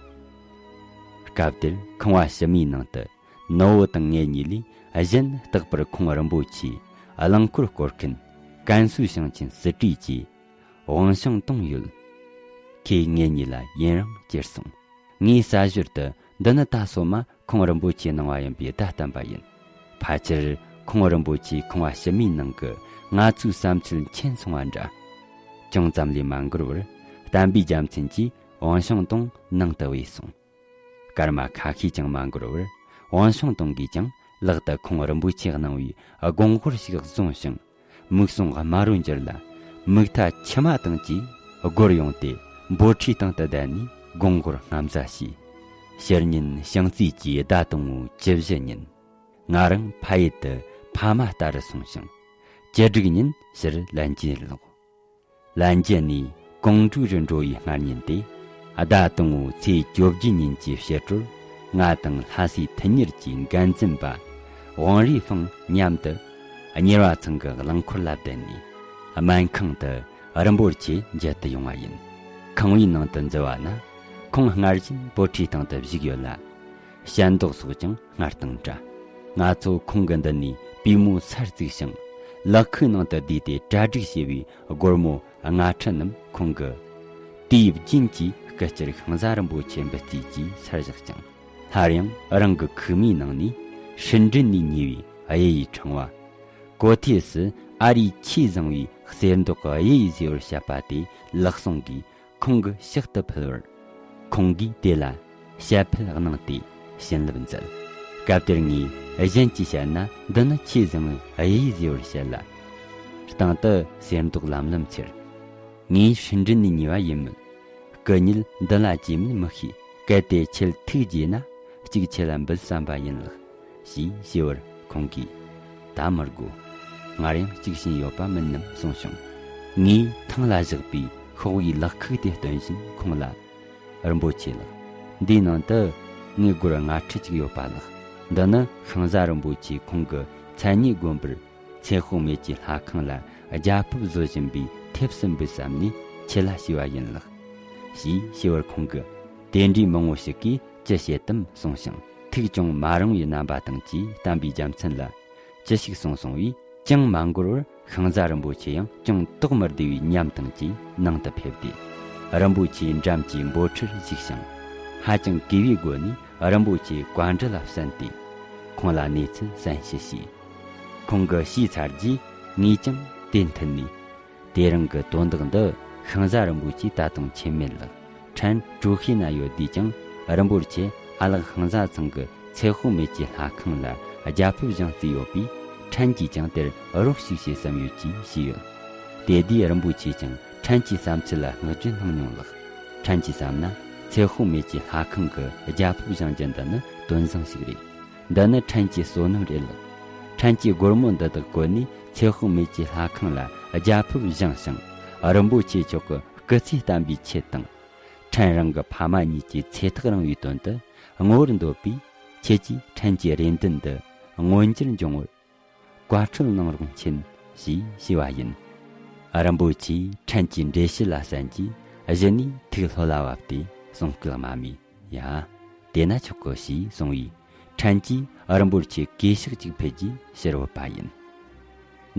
སྐབས་དེར་ཁང་བ་ཕྱི་མའི་ནང་དུ་ནུ་བོ་དང་ངེད་གཉིས་ལས་གཞན་རྟག་པར་ཁོང་རིན་པོ་ཆེའི་རླངས་འཁོར་སྐོར་མཁན་ཀན་སུའུ་ཞིང་ཆེན་སྲིད་གྲོས་ཀྱི་དབང་ཞང་ཏོང་ཡོད། ཁོས་ངེད་གཉིས་ལ་ཡུན་རིང་ཅེར་སོང་། ངས་གསལ་ཞོར་དུ་འདི་ནི་ད་སོ་མ་ ཁོང་རིན་པོ་ཆེ་གནང་བ་ཡིན་པའི་བརྡ་བསྟན་པ་ཡིན། ཕལ་ཆེར་ཁོང་རིན་པོ་ཆེ་ཁང་བ་ཕྱི་མའི་ནང་གི་ང་ཚོའི་བསམ་ཚུལ་མཁྱེན་སོང་བ་འདྲ། ཅུང་ཙམ་ལས་མ་འགོར་བར་བསྟན་པའི་རྒྱལ་མཚན་གྱིས་ཝང་ཤང་ཏུང་ནང་དུ་བོས་སོང་། སྐར་མ་ཁ་ཤས་ཀྱང་མ་འགོར་བར་ཝང་ཤང་ཏུང་གིས་ཀྱང་ལག་ཏུ་ཁོང་རིན་པོ་ཆེ་གནང་བའི་སྒོང་སྒོར་ཞིག་བཟུང་ཞིང་། མིག་ཟུང་དམར་རོ་འགྱུར་ལ། མིག་མཐའ་མཆི་མ་དང་བཅས་སྒོར་ཡོང་སྟེ་འབོལ་ཁྲིའི་སྟེང་དུ་བསྡད་ནས་སྒོང་སྒོར་སྣམ་བཟའ་བྱས། ཕྱི་ཉིན་ཞིང་རྩིས་ཀྱི་ཟླ་དང་པོའི་བཅུ་བཞི་ཉིན། ང་རང་ཕ་ཡུལ་དུ་ཕ་མ་ལྟ་རུ་སོང་ཞིང་། བཅུ་དྲུག་ཉིན་ཕྱིར་ལན་ཅན་ལོག་ལན་ཅན་ནས་ཀོང་ཀྲོའུ་རུ་འགྲོ་བའི་སྔ་ཉིན་ཏེ། ཟླ་དང་པོའི་ཚེས་བཅོ་བརྒྱད་ཉིན་གྱི་ཕྱི་དྲོར་ང་དང་ལྷ་སའི་མཐུན་གཉེར་གྱི་འགན་འཛིན་པ་ཝང་རུས་ཧྥང་མཉམ་དུ་གཉེར་བ་ཚང་གི་རླངས་འཁོར་ལ་བསྡད་ནས་སྨན་ཁང་དུ་རིན་པོ་ཆེ་མཇལ་དུ་ཡོང་བ་ཡིན། ཁང་བའི་ནང་དུ་འཛུལ་བ་ན་ཁོང་སྔར་བཞིན་འབོལ་ཁྲིའི་སྟེང་དུ་བཞུགས་ཡོད་ལ། ཞལ་མདོག་སོགས་ཀྱང་སྔར་དང་འདྲ། ང་ཚོ་ཁོང་གི་མདུན་ནས་པུས་མོ་སར་བཙུགས་ཤིང་། ལག་ཁུག་ནང་དུ་བསྡུས་ཏེ་གྲ་སྒྲིག་བྱས་པའི་སྒོར་མོ་ལྔ་ཁྲི་རྣམས་ཁོང་གིས་དུས་རྒྱུན་གྱི་སྐུ་བཅར་ཤིང་བཟའ་རིན་པོ་ཆེ་འབུལ་རྩིས་ཀྱི་སར་བཞག་ཅིང་། སླར་ཡང་རང་གི་ཁུག་མའི་ནང་ནས་སྲིད་མགྲིན་ནས་ཉོས་པའི་གཡུ་ཡི་ཕྲེང་བ། གོ་ཐོས་སུ་ཨ་རིའི་ཆེས་བཟང་བའི་གསེར་མདོག་གི་གཡུ་ཡི་ཟེར་བར་བཤད་པ་དེ་ལག་ཟུང་གིས་ཁོང་གི་ཕྱག་ཏུ་ཕུལ་བར། ཁོང་གིས་དེ་ལ་ཞལ་ཕུད་གནང་སྟེ་བྱིན་རླབས་མཛད། སྐབས་དེར་ངས་གཞན་གྱིས་བཤད་ན་འདི་ནི་ཆེས་བཟང་བའི་གཡུ་ཡི་ཟེར་བར་བཤད་ལ། སྟེང་དུ་གསེར་མདོག་ལམ་ལམ་འཁྱེར། ངས་སྲིད་མགྲིན་ནས་ཉོས་པ་ཡིན་མོད། སྐུ་ཉིད་འདི་ལ་བཅོས་མིན་མི་ཤེས། གལ་ཏེ་ཁྱེད་ཐུགས་དགྱེས་ན་གཅིག་ཁྱེད་ལ་འབུལ་བསམ་པ་ཡིན་ལགས། ཞེས་ཞུས་པར་ཁོང་གིས། ད་མི་དགོས། སྔར་ཡང་གཅིག་བྱིན་ཡོད་པ་མིན་ནམ་གསུངས་བྱུང་། ངས་ཐང་ལ་བཞག་པའི་ཤོག་བུའི་ལག་ཁུག་དེ་སྟོན་བཞིན་ཁོང་ལ། རིན་པོ་ཆེ་ལགས། འདིའི་ནང་དུ་ངའི་སྒོར་ལྔ་ཁྲི་གཅིག་ཡོད་པ་ལགས། འདི་ནི་ཤིང་བཟའ་རིན་པོ་ཆེ་ཁོང་གི་མཚན་ཉིད་དགོན་པར་ཚེ་དཔག་མེད་ཀྱི་ལྷ་ཁང་ལ་རྒྱ་ཕིབས་བཟོ་བཞིན་པའི་ཐེབས་སུ་འབུལ་བསམ་ནས་ཁྱེད་ལ་ཞུས་པ་ཡིན་ལགས། ཞེས་ཞུས་པར་ཁོང་གིས། དེ་འདྲའི་མང་བོ་ཞིག་གིས་ཅི་བྱེད་དམ་གསུངས་ཤིང་། ཐུགས་ཅུང་མ་རིང་བའི་རྣམ་པ་དང་བཅས་བསྟན་པའི་རྒྱལ་མཚན་ལ་ཅི་ཞིག་གསུངས་སོང་བས་ཅང་མ་འགོར་བར་ཤིང་བཟའ་རིན་པོ་ཆེ་ཡང་ཅུང་དོགས་མི་བདེ་བའི་ཉམས་དང་བཅས་ནང་དུ་ཕེབས་ཏེ། རིན་པོ་ཆེའི་འགྲམ་གྱི་འབོལ་ཁྲིར་བཞུགས་ཤིང་། ཧ་ཅང་གུས་པའི་སྒོ་ནས་རིན་པོ་ཆེའི་བཀའ་འདྲི་ལ་གསན་ཏེ། ཁོང་ལ་གནས་ཚུལ་གསན་ཞུ་བྱས། ཁོང་གིས་ཞུས་ཚར་རྗེས་ངས་ཀྱང་དེ་མཐུན་ནས། དེ་རིང་གི་དོན་དག་འདི་ཤིང་བཟའ་རིན་པོ་ཆེས་ད་དུང་མཁྱེན་མེད་ལགས། ཕྲན་ཀྲུའུ་ཧི་ན་ཡོད་དུས་ཀྱང་རིན་པོ་ཆེ་ཨ་ལགས་ཤིང་བཟའ་ཚང་གི་ཚེ་དཔག་མེད་ཀྱི་ལྷ་ཁང་ལ་རྒྱ་ཕིབས་བཞེངས་རྩིས་ཡོད་པས། ཕྲན་གྱིས་ཀྱང་དེར་རོགས་ཤིག་བྱེད་བསམ་ཡོད་ཅེས་ཞུས་ཡོད། དེ་དུས་རིན་པོ་ཆེས་ཀྱང་ཕྲན་གྱི་བསམ་ཚུལ་ལ་བསྔགས་བརྗོད་གནང་མྱོང་ལགས། ཕྲན་གྱིས་བསམ་ན་ཚེ་དཔག་མེད་ཀྱི་ལྷ་ཁང་གི་རྒྱ་ཕིབས་བཞེངས་རྒྱུ་འདི་ནི་དོན་བཟང་ཞིག་རེད། འདི་ནི་ཕྲན་གྱི་བསོད་ནམས་རེད་ལགས། ཕྲན་གྱིས་སྒོར་མོ་འདི་དག་བཀོལ་ནས་ཚེ་དཔག་མེད་ཀྱི་ལྷ་ཁང་ལ་རྒྱ་ཕིབས་བཞེངས་ཤིང་། རིན་པོ་ཆེ་མཆོག་གི་སྐུ་ཚེ་བརྟན་པའི་ཆེད་དང་། ཕྲན་རང་གི་ཕ་མ་གཉིས་ཀྱི་ཚེ་ཐག་རིང་བའི་དོན་དུ་བསྔོ་བར་འདོད་པས། ཁྱེད་ཀྱིས་ཕྲན་གྱི་རེ་འདུན་འདི་མངོན་འགྱུར་འབྱུང་བར་བཀའ་འཁྲོལ་གནང་རོགས་མཁྱེན། ཞེས་ཞུས་པ་ཡིན། རིན་པོ་ཆེས་ཕྲན་གྱི་འགྲེལ་བཤད་ལ་གསན་རྗེས་གཞི་ནས་ཐུགས་ལྷོད་ལ་བབས་ཏེ་གསུང་སྐད་དམའ་མོས། ཡ། དེ་ན་ཆོག་གི། ཞེས་གསུངས་པས། ཕྲན་གྱིས་རིན་པོ་ཆེ་གུས་ཕྱག་ཅིག་ཕུལ་རྗེས་ཕྱིར་བུད་པ་ཡིན།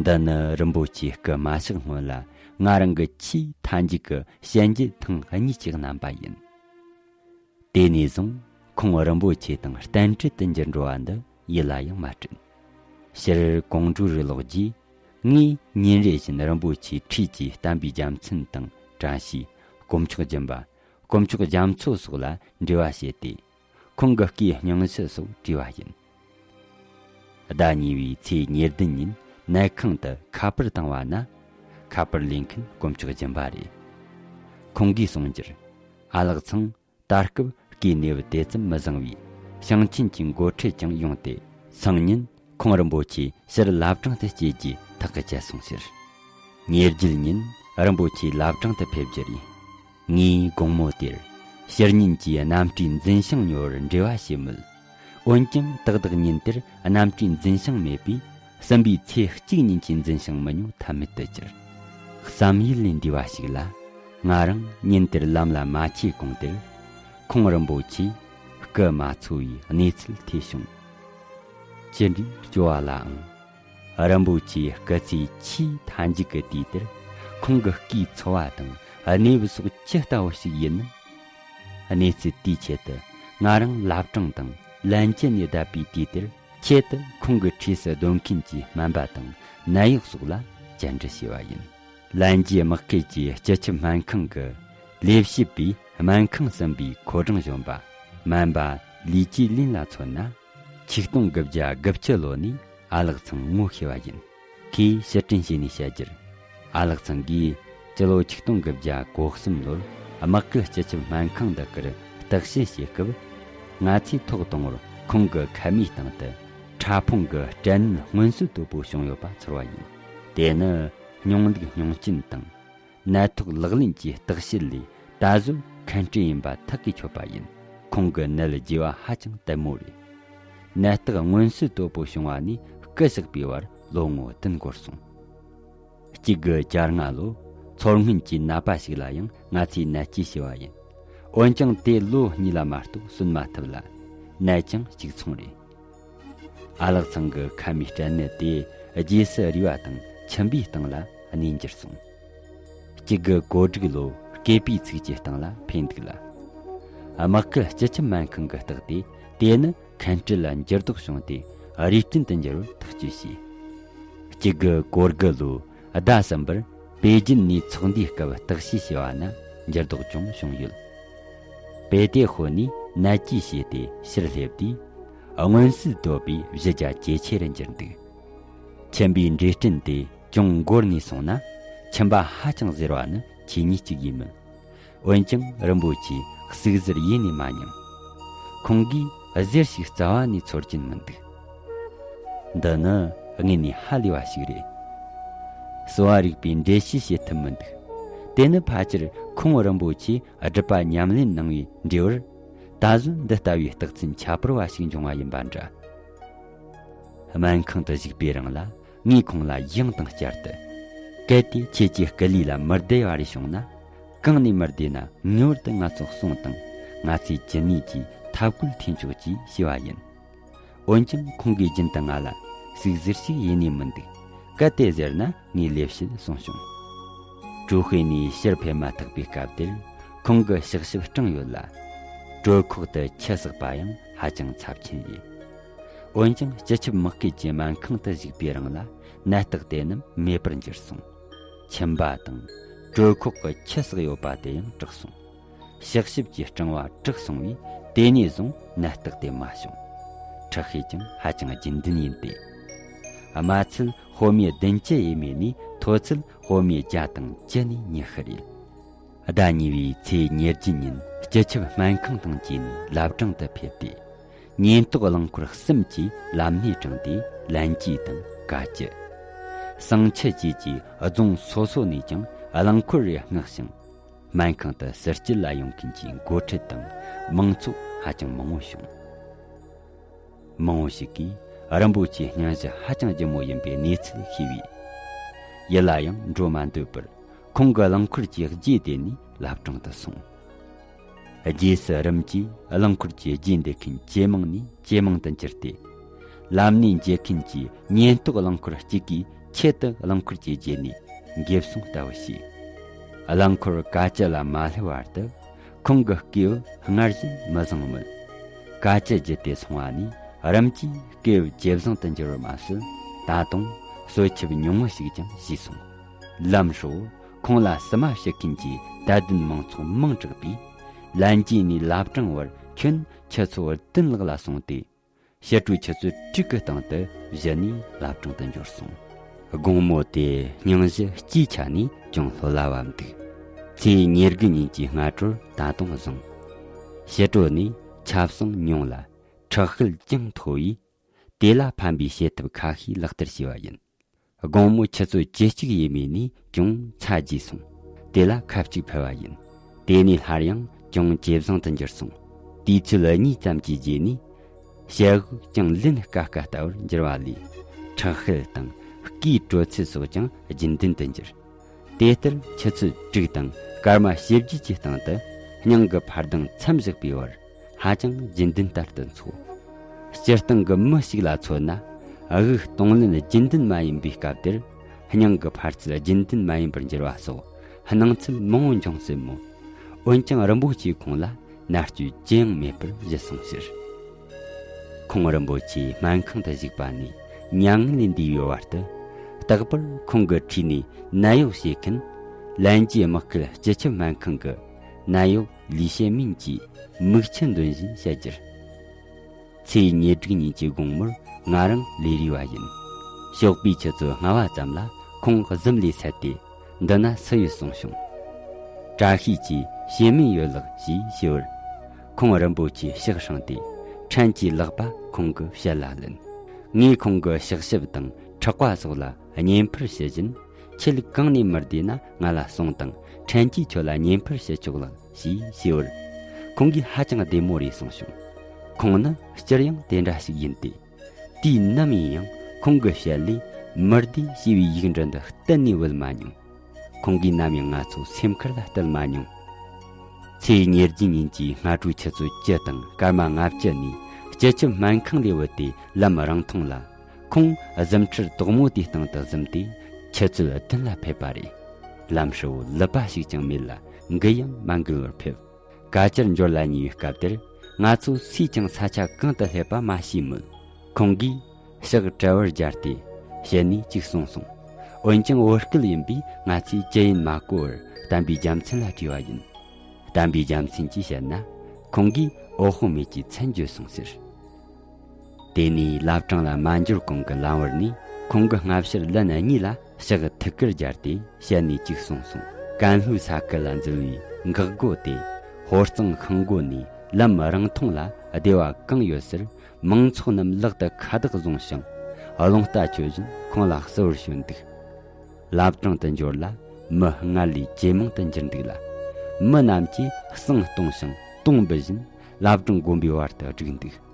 འདི་ནི་རིན་པོ་ཆེ་སྐུ་མ་གཤེགས་སྔོན་ལ་ང་རང་གི་ཆེས་མཐའ་མཇུག་གི་ཞལ་མཇལ་ཐེངས་གཉིས་ཀྱི་རྣམ་པ་ཡིན། དེ་ནས་བཟུང་ཁོང་རིན་པོ་ཆེ་དང་གཏན་བྲལ་དུ་འགྱུར་འགྲོ་བ་འདི་ཡིད་ལ་ཡང་མ་དྲན། ཕྱིར་ཀོང་ཀྲུའུ་རུ་ལོག་རྗེས་ངས་ཉིན་རེ་བཞིན་རིན་པོ་ཆེའི་འཁྲིས་ཀྱི་བསྟན་པའི་རྒྱལ་མཚན་དང་བཀྲ་ཤིས། དཀོན་མཆོག་སྦྱིན་པ། དཀོན་མཆོག་རྒྱ་མཚོ་སོགས་ལ་འབྲེལ་བ་བྱས་ཏེ། ཁོང་གི་སྐུའི་སྙིང་ཞུ་སོགས་བྲིས་པ་ཡིན། ཟླ་གཉིས་པའི་ཚེས་ཉེར་བདུན་ཉིན་ནད་ཁང་དུ་ཁ་པར་བཏང་བ་ན། ཁ་པར་ལེན་མཁན་དཀོན་མཆོག་སྦྱིན་པ་རེད། ཁོང་གིས་གསུངས་རྒྱུར། ཨ་ལགས་ཚང་ད་སྐབས་སྐུའི་གནས་བབ་དེ་ཙམ་མི་བཟང་བས། ཞིང་ཆེན་གྱི་འགོ་ཁྲིད་ཀྱང་ཡོང་སྟེ། སང་ཉིན་ཁོང་རིན་པོ་ཆེ་ཕྱིར་བླ་བྲང་དུ་སྐྱེལ་རྒྱུའི་ཐག་བཅད་སོང་ཟེར། ཉེ་བརྒྱད་ཉིན་རིན་པོ་ཆེ་བླ་བྲང་དུ་ཕེབས་རྒྱུ་རེད། ངས་དགོང་མོ་དེར་ཕྱིར་ཉིན་གྱི་གནམ་གྲུའི་འཛིན་བྱང་ཉོ་བར་འབྲེལ་བ་བྱས་མོད། འོན་ཀྱང་ཏག་ཏག་ཉིན་དེར་གནམ་གྲུའི་འཛིན་བྱང་མེད་པས། གསུམ་པའི་ཚེས་གཅིག་ཉིན་གྱི་འཛིན་བྱང་མི་ཉོ་ཐབས་མེད་དུ་གྱུར། བསམ་ཡུལ་ལས་འདས་པ་ཞིག་ལ། ང་རང་ཉིན་དེར་ལམ་ལ་མ་ཆས་གོང་དེར། ཁོང་རིན་པོ་ཆེ་སྐུ་མ་འཚོ་བའི་གནས་ཚུལ་ཐོས་བྱུང་། ཅི་འདྲའི་སྐྱོ་བ་ལ་ཨང་། རིན་པོ་ཆེའི་སྐུ་ཚེའི་ཆེས་མཐའ་མཇུག་གི་དུས་དེར། ཁོང་གི་སྐུའི་འཚོ་བ་དང་གནས་བབ་སོགས་ཇི་ལྟ་བུ་ཞིག་ཡིན་ནམ། གནས་ཚུལ་དེའི་ཆེད་དུ་ང་རང་བླ་བྲང་དང་ ལན་ཅི་ནས་བསྡད་པའི་དུས་དེར། ཆེད་དུ་ཁོང་གི་འཁྲིས་སུ་སྡོད་མཁན་གྱི་སྨན་པ་དང་ནད་གཡོག་སོགས་ལ་བཅར་འདྲི་བྱས་པ་ཡིན། ལན་ཅིའི་དམག་སྐད་ཀྱིས་སྤྱི་ཁྱབ་སྨན་ཁང་གི་ལས་བྱེད་པས་སྨན་ཁང་གསུམ་པའི་ཁོ་གྲངས་གཞོན་པ་སྨན་པ་ལི་ཅི་ལིན་ལ་མཚོན་ན། ཆིག་སྟོང་དགུ་བརྒྱ་དགུ་བཅུ་ལོ་ནས་ཨ་ལགས་ཚང་ངོ་ཤེས་པ་ཡིན། ཁོས་ཕྱིར་དྲན་བྱས་ནས་བཤད་རྒྱུར། ཨ་ལགས་ཚང་གིས་སྤྱི་ལོ་ཆིག་སྟོང་དགུ་བརྒྱ་གོ་གསུམ་ལོར་དམག་སྐུལ་སྤྱི་ཁྱབ་སྨན་ཁང་འདི་གར་བརྟག་དཔྱད་བྱེད་སྐབས། ང་ཚོས་ཐོག་དང་པོར་ཁོང་གི་ཁབ་མའི་སྟེང་དུ་ཕྲ་ཕུང་གི་སྐྲན་ནད་མངོན་གསལ་དོད་པོ་བྱུང་ཡོད་པ་ཚོར་བ་ཡིན། དེ་ནི་སྙིང་ལུགས་སྙིང་རྐྱེན་དང་། ནད་ཐོག་ལག་ལེན་གྱི་བརྟག་དཔྱད་ལས་ད་གཟོད་མཁན་སྤྲུལ་ཡིན་པ་ཐག་གིས་ཆོད་པ་ཡིན། ཁོང་གི་ནད་རྒྱས་པ་ཧ་ཅང་དལ་མོ་རེད། ནད་རྟགས་མངོན་གསལ་དོད་པོ་བྱུང་བ་ནས་སྐུ་གཤེགས་པའི་བར་ལོ་ངོ་བདུན་འགོར་སོང་། གཅིག་དགུ་གྱ་ལྔ་ལོ། མཚོ་སྔོན་གྱི་ནད་པ་ཞིག་ལ་ཡང་ང་ཚོས་ནད་དཀྱིལ་ཞུས་པ་ཡིན། འོན་ཀྱང་དེ་ལོ་གཉིས་ལ་མ་གཏོགས་གསོན་མ་ཐུབ་ལ། ནད་ཀྱང་གཅིག་མཚུངས་རེད། ཨ་ལགས་ཚང་གི་ཁབ་མའི་སྐྲན་ནད་དེ་རྗེས་སུ་རུས་པ་དང་མཆིན་པའི་སྟེང་ལ་གནས་འགྱུར་སོང་། གཅིག་དགུ་གོ་དྲུག་ལོ་སྐེད་པའི་ཚིགས་ཀྱི་སྟེང་ལ་འཕེན་འདུག་ལ། དམག་སྐུལ་སྤྱི་ཁྱབ་སྨན་ཁང་གིས་བརྟག་སྟེ། དེ་ནི་མཁན་སྤྲུལ་ལ་འགྱུར་ལྡོག་བྱུང་སྟེ་རུས་སྐྲན་དུ་འགྱུར་བར་ཐག་གཅོད་བྱས། གཅིག་དགུ་གོ་དགུ་ལོའི་ཟླ་གསུམ་པར་པེ་ཅིན་ནས་ཚོགས་འདུའི་སྐབས་བརྟག་དཔྱད་བྱས་པ་ན་འགྱུར་ལྡོག་ཅུང་བྱུང་ཡོད། པེ་ཏེ་ཧོ་ནས་ནད་དཀྱིལ་བྱས་ཏེ་ཕྱིར་སླེབས་དུས། མངོན་གསལ་དོད་པའི་བཞི་རྒྱ་ཇེ་ཆེ་རུ་འགྱུར་འདུག། མཆིན་པའི་འབྲས་སྐྲན་དེ་ཅུང་འགོར་ནས་སོང་ན། མཆིན་པ་ཧ་ཅང་གཟེར་བ་ནི་ཆོས་ཉིད་ཅིག་ཡིན་མོད། འོན་ཀྱང་རིན་པོ་ཆེས་ཟུག་གཟེར་ཡེ་ནས་མ་མྱངས། ཁོང་གིས་གཟེར་ཞིག་རྩ་བ་ནས་ཚོར་གྱིན་མི་འདུག། འདི་ནི་དངོས་ནས་ཧ་ལས་པ་ཞིག་རེད། གསོ་བ་རིག་པས་འགྲེལ་བཤད་བྱེད་ཐུབ་མི་འདུག། དེ་ནི་ཕལ་ཆེར་ཁོང་རིན་པོ་ཆེས་སྒྲུབ་པ་ཉམས་ལེན་གནང་བའི་འབྲས་བུར། ད་གཟོད་འདི་ལྟ་བུའི་རྟགས་མཚན་ཁྱད་པར་བ་ཞིག་འབྱུང་བ་ཡིན་པ་འདྲ། སྨན་ཁང་དུ་བཞུགས་པའི་རིང་ལ་ངས་ཁོང་ལ་ཡང་དང་བསྐྱར་དུ། གལ་ཏེ་ཁྱེད་ཀྱི་སྐུ་ལུས་ལ་མི་བདེ་བ་རེ་བྱུང་ན། གང་ནས་མི་བདེ་ན་ངེས་པར་དུ་ང་ཚོར་གསུངས་དང་། ང་ཚོས་ཇི་ནུས་ཀྱིས་ཐབས་བཀོད་འཐེན་ཆོག་ཅེས་ཞུས་པ་ཡིན། འོན་ཀྱང་ཁོང་གིས་རྒྱུན་དུ་ང་ལ་ཟུག་གཟེར་ཞིག་ཡེ་ནས་མི་འདུག། གལ་ཏེ་ཟེར་ན་ངས་ལེགས་བཤད་གསུངས་བྱུང་། ཀྲུའུ་ཧུའེ་ནས་ཕྱིར་ཕེབས་མ་ཐག་པའི་སྐབས་དེར་ཁོང་གི་ཕྱག་ཞིབ་སྤྲིངས་ཡོད་ལ། གྲོད་ཁོག་ཏུ་ཆུ་བསགས་པ་ཡང་ཧ་ཅང་ཚབས་ཆེན་རེད། འོན་ཀྱང་སྤྱི་ཁྱབ་དམག་སྐུལ་གྱི་སྨན་ཁང་དུ་བཞུགས་པའི་རིང་ལ་ནད་རྟགས་དེ་རྣམས་མེད་པར་འགྱུར་སོང་། མཆིན་པ་དང་གྲོད་ཁོག་གི་ཆུ་བསགས་ཡོད་པ་དེ་ཡང་དྲག་སོང་། ཕྱག་ཞིབ་ཀྱི་སྤྲིང་བ་དྲག་སོང་བས་དེ་ནས་བཟུང་ནད་རྟགས་དེ་མ་བྱུང་། ཁྲག་ཤེད་ཀྱང་ཧ་ཅང་རྒྱུན་ལྡན་ཡིན་ཏེ། དམའ་ཚད་ཧོ་མའི་བདུན་ཅུ་ཡས་མས་ནས་མཐོ་ཚད་ཧོ་མའི་བརྒྱ་དང་བཅུ་ནས་ཉི་ཤུ་རེད། ཟླ་གཉིས་པའི་ཚེས་ཉེར་བརྒྱད་ཉིན་སྤྱི་ཁྱབ་སྨན་ཁང་དང་བཅས་ནས་བླ་བྲང་དུ་ཕེབས་ཏེ། ཉེན་རྟོག་རླངས་འཁོར་གསུམ་གྱིས་ལམ་སྣེ་དྲངས་ཏེ་ལན་ཅི་དང་ཀ་ཅི། བསང་ཆུ་བཅས་ཀྱི་རྫོང་སོ་སོ་ནས་ཀྱང་རླངས་འཁོར་རེ་མངགས་ཤིང་། སྨན་ཁང་དུ་ཟུར་སྐྱེལ་ལ་ཡོང་མཁན་གྱི་འགོ་ཁྲིད་དང་མང་ཚོགས་ཧ་ཅང་མང་བོ་བྱུང་། མང་བོ་ཞིག་གིས་རིན་པོ་ཆེའི་སྙུང་གཞི་ཧ་ཅང་ལྗིད་མོ་ཡིན་པའི་གནས་ཚུལ་ཤེས་པས། ཡིད་ལ་ཡང་འགྲོ་མ་འདོད་པར་ཁོང་གི་རླངས་འཁོར་གྱི་རྗེས་དེད་ནས་བླ་བྲང་དུ་སོང་། རྗེས་སུ་རིམ་གྱིས་རླངས་འཁོར་གྱི་རྗེས་འདེད་མཁན་ཇེ་མང་ནས་ཇེ་མང་དུ་གྱུར་ཏེ། ལམ་སྣེ་འབྱེད་མཁན་གྱི་ཉེན་རྟོག་རླངས་འཁོར་གཅིག་གིས་ཆེད་དུ་རླངས་འཁོར་གྱི་རྗེས་ནས་འགེབས་སོང་ལྟ་བུ་བྱས། རླངས་འཁོར་ཀ་ཅི་ལ་མ་སླེབས་བར་དུ། ཁོང་གི་སྐེ་བོ་སྔར་བཞིན་མི་བཟང་མོད། ཀ་ཅི་བརྒྱུད་དེ་སོང་བ་ནས་རིམ་གྱིས་སྐེ་བོ་ཇེ་བཟང་དུ་འགྱུར་བར་མ་ཟད། ད་དུང་གསོ་ཆབ་ཉུང་ངུ་ཞིག་ཀྱང་བྱས་སོང་། ལམ་ཧྲིལ་བོར་ཁོང་ལ་བསུ་མ་ཞུ་མཁན་གྱི་དད་ལྡན་མང་ཚོགས་མང་དྲགས་པས། ལན་ཅི་ནས་བླ་བྲང་བར་ཁྱོན་ཆུ་ཚོད་བདུན་ལྷག་ལ་སོང་སྟེ། ཕྱི་དྲོའི་ཆུ་ཚོད་དྲུག་གི་སྟེང་དུ་གཞི་ནས་བླ་བྲང་དུ་འབྱོར་སོང་། དགོང་མོ་དེ་སྙུང་གཞི་སྐྱེས་ཆ་ནས་ཅུང་ལྷོད་ལ་བབས་འདུག། ཚེས་ཉེར་དགུ་ཉིན་གྱི་སྔ་དྲོར་ད་དུང་བཟང་། ཕྱི་དྲོ་ནས་ཆབ་གསང་ཉུང་ལ་ཁྲག་ཤེད་ཀྱང་མཐོ་བས། དེ་ལ་ཕན་པའི་བྱེད་ཐབས་ཁ་ཤས་ལག་བསྟར་བྱས་པ་ཡིན། དགོང་མོ་ཆུ་ཚོད་བཅུ་གཅིག་ཡས་མས་ནས་ཅུང་ཚ་རྒྱས་སོང་། དེ་ལ་ཁབ་གཅིག་ཕུལ་བ་ཡིན། དེ་ནས་སླར་ཡང་ཅུང་ཇེ་བཟང་དུ་འགྱུར་སོང་། དུས་ཚོད་གཉིས་ཙམ་གྱི་རྗེས་ནས། ཞལ་འོག་ཀྱང་ལེན་དཀའ་དཀའ་ལྟ་བུར་འགྱུར་བ་ལས། ཁྲག་ཤེད་དང་སྐེའི་དྲོད་ཚད་སོགས་ཀྱང་རྒྱུན་ལྡན་དུ་འགྱུར། དེ་ལྟར་ཆུ་ཚོད་དྲུག་དང་སྐར་མ་བཞི་བརྒྱད་ཀྱི་སྟེང་དུ་སྙིང་གི་འཕར་ལྡང་མཚམས་བཞག་པའི་བར། ཧ་ཅང་རྒྱུན་ལྡན་ལྟར་དུ་འཚོ། སྤྱིར་བཏང་གི་མི་ཞིག་ལ་མཚོན་ན། དབུགས་གཏོང་ལེན་རྒྱུན་ལྡན་མ་ཡིན་པའི་སྐབས་དེར། སྙིང་གི་འཕར་ཚད་རྒྱུན་ལྡན་མ་ཡིན་པར་འགྱུར་བ་སོགས་སྣང་ཚུལ་མང་བོ་འབྱུང་སྲིད་མོད། འོན་ཀྱང་རིན་པོ་ཆེས་ཁོང་ལ་མནར་གཅོད་ཅི་ཡང་མེད་པར་བཞེས་སོང་ཟེར། ཁོང་རིན་པོ་ཆེ་སྨན་ཁང་དུ་བཞུགས་པ་ནས་མྱ་ངན་ལས་འདས་ཡོད་བར་དུ། རྟག་པར་ཁོང་གི་འཁྲིས་ནས་ནད་གཡོག་བྱེད་མཁན། ལན་གྱི་དམག་སྐུལ་སྤྱི་ཁྱབ་སྨན་ཁང་གི་ནད་གཡོག་ལི་ཤེ་མིན་གྱིས་མིག་ཆུ་འདོན་བཞིན་བཤད་རྒྱུར། ཚེས་ཉེར་དྲུག་ཉིན་གྱི་དགོང་མོར་ང་རང་ལས་རིགས་པ་ཡིན། ཞོགས་པའི་ཆུ་ཚོད་ལྔ་པ་ཙམ་ལ་ཁོང་གཟིམ་ལས་སད་དེ། འདི་ན་སུ་ཡོད་གསུངས་བྱུང་། བཀྲ་ཤིས་ཀྱིས་ཞེ་མིན་ཡོད་ལགས་ཞེས་ཞུ་བར། ཁོང་རིན་པོ་ཆེ་ཕྱག་བསྲིངས་ཏེ་ཕྲན་གྱིས་ལག་པ་ཁོང་གི་ཞལ་ལ་ལེན། ངས་ཁོང་གི་ཕྱག་ཞབས་དང་ཕྲག་པ་སོགས་ལ་བརྙན་ཕུར་ཞུ་བཞིན། ཁྱེད་གང་ནས་མི་བདེ་ན་ང་ལ་གསུངས་དང་། ཕྲན་གྱིས་ཁྱོད་ལ་བརྙན་ཕུར་ཞུ་ཆོག་ལགས་ཞེས་ཞུ་བར། ཁོང་གིས་ཧ་ཅང་བདེ་མོ་རེད་གསུངས་བྱུང་། ཁོང་ནི་སྤྱིར་ཡང་དེ་འདྲ་ཞིག་ཡིན་ཏེ། དུས་ནམ་ཡིན་ཡང་ཁོང་གི་ཞལ་ལས་མི་བདེ་ཞེས་པའི་ཡིག་འབྲུ་འདི་གཏན་ནས་བུད་མ་མྱོང་། ཁོང་གིས་ནམ་ཡང་ང་ཚོ་སེམས་ཁུར་ལ་གཏད་མ་མྱོང་། ཚེས་ཉེར་བརྒྱད་ཉིན་གྱི་སྔ་དྲོའི་ཆུ་ཚོད་བཅུ་དང་སྐར་མ་ལྔ་བཅུ་ནས་སྤྱི་ཁྱབ་སྨན་ཁང་ལས་བུད་དེ་ལམ་རིང་ཐུང་ལ། ཁོང་གཟིམ་ཁྲིར་དོག་མོ་དེའི་སྟེང་དུ་གཟིམས་ཏེ་ཆུ་ཚོད་བདུན་ལ་ཕེབས་པ་རེད། ལམ་ཧྲིལ་བོ་ལུད་པ་ཞིག་ཀྱང་མེད་ལ་འགུལ་ཡང་མ་འགུལ་བར་ཕེབས། ག་ཅར་འབྱོར་ལ་ཉེ་བའི་སྐབས་དེར། ང་ཚོ་སུས་ཀྱང་ས་ཆ་གང་དུ་སླེབས་པ་མ་ཤེས་མོད། ཁོང་གིས་ཕྱག་དྲལ་བར་སྦྱར་ཏེ་ཞལ་ནས་གཅིག་གསུངས་སོང་། འོན་ཀྱང་བོད་སྐད་ཡིན་པས་ང་ཚོས་ཅི་ཡིན་མ་གོ་བར་བསྟན་པའི་རྒྱལ་མཚན་ལ་དྲིས་པ་ཡིན། བསྟན་པའི་རྒྱལ་མཚན་གྱིས་བཤད་ན། ཁོང་གིས་འོ་ཧོ་མེད་ཀྱི་མཚན་བརྗོད་སོང་ཟེར། དེ་ནས་བླ་བྲང་ལ་མ་འབྱོར་གོང་གི་ལམ་བར་ནས་ཁོང་གི་སྔ་ཕྱིར་ལན་གཉིས་ལ་ཕྱག་ཐུག་ཀར་སྦྱར་ཏེ་ཞལ་ནས་གཅིག་གསུངས་སོང་། ཀན་ལྷོའི་ས་ཁུལ་ལ་འཛུལ་བའི་འགག་སྒོ་དེ། ཧོར་གཙང་ཤང་སྒོ་ནས་ལམ་རིང་ཐུང་ལ་སྡེ་བ་གང་ཡོད་སར་མང་ཚོགས་རྣམས་ལག་ཏུ་ཁ་བཏགས་བཟུང་ཞིང་། རླུང་རྟ་མཆོད་བཞིན་ཁོང་ལ་བསུ་བར་བྱོན་འདུག། བླ་བྲང་དུ་འབྱོར་ལ་མི་སྔར་ལས་ཇེ་མང་དུ་འགྱུར་འདུག་ལ། མི་རྣམས་ཀྱིས་བསང་གཏོང་ཞིང་དུང་འབུད་བཞིན་བླ་བྲང་དགོན་པའི་བར་དུ་བསྒྲིགས་འདུག།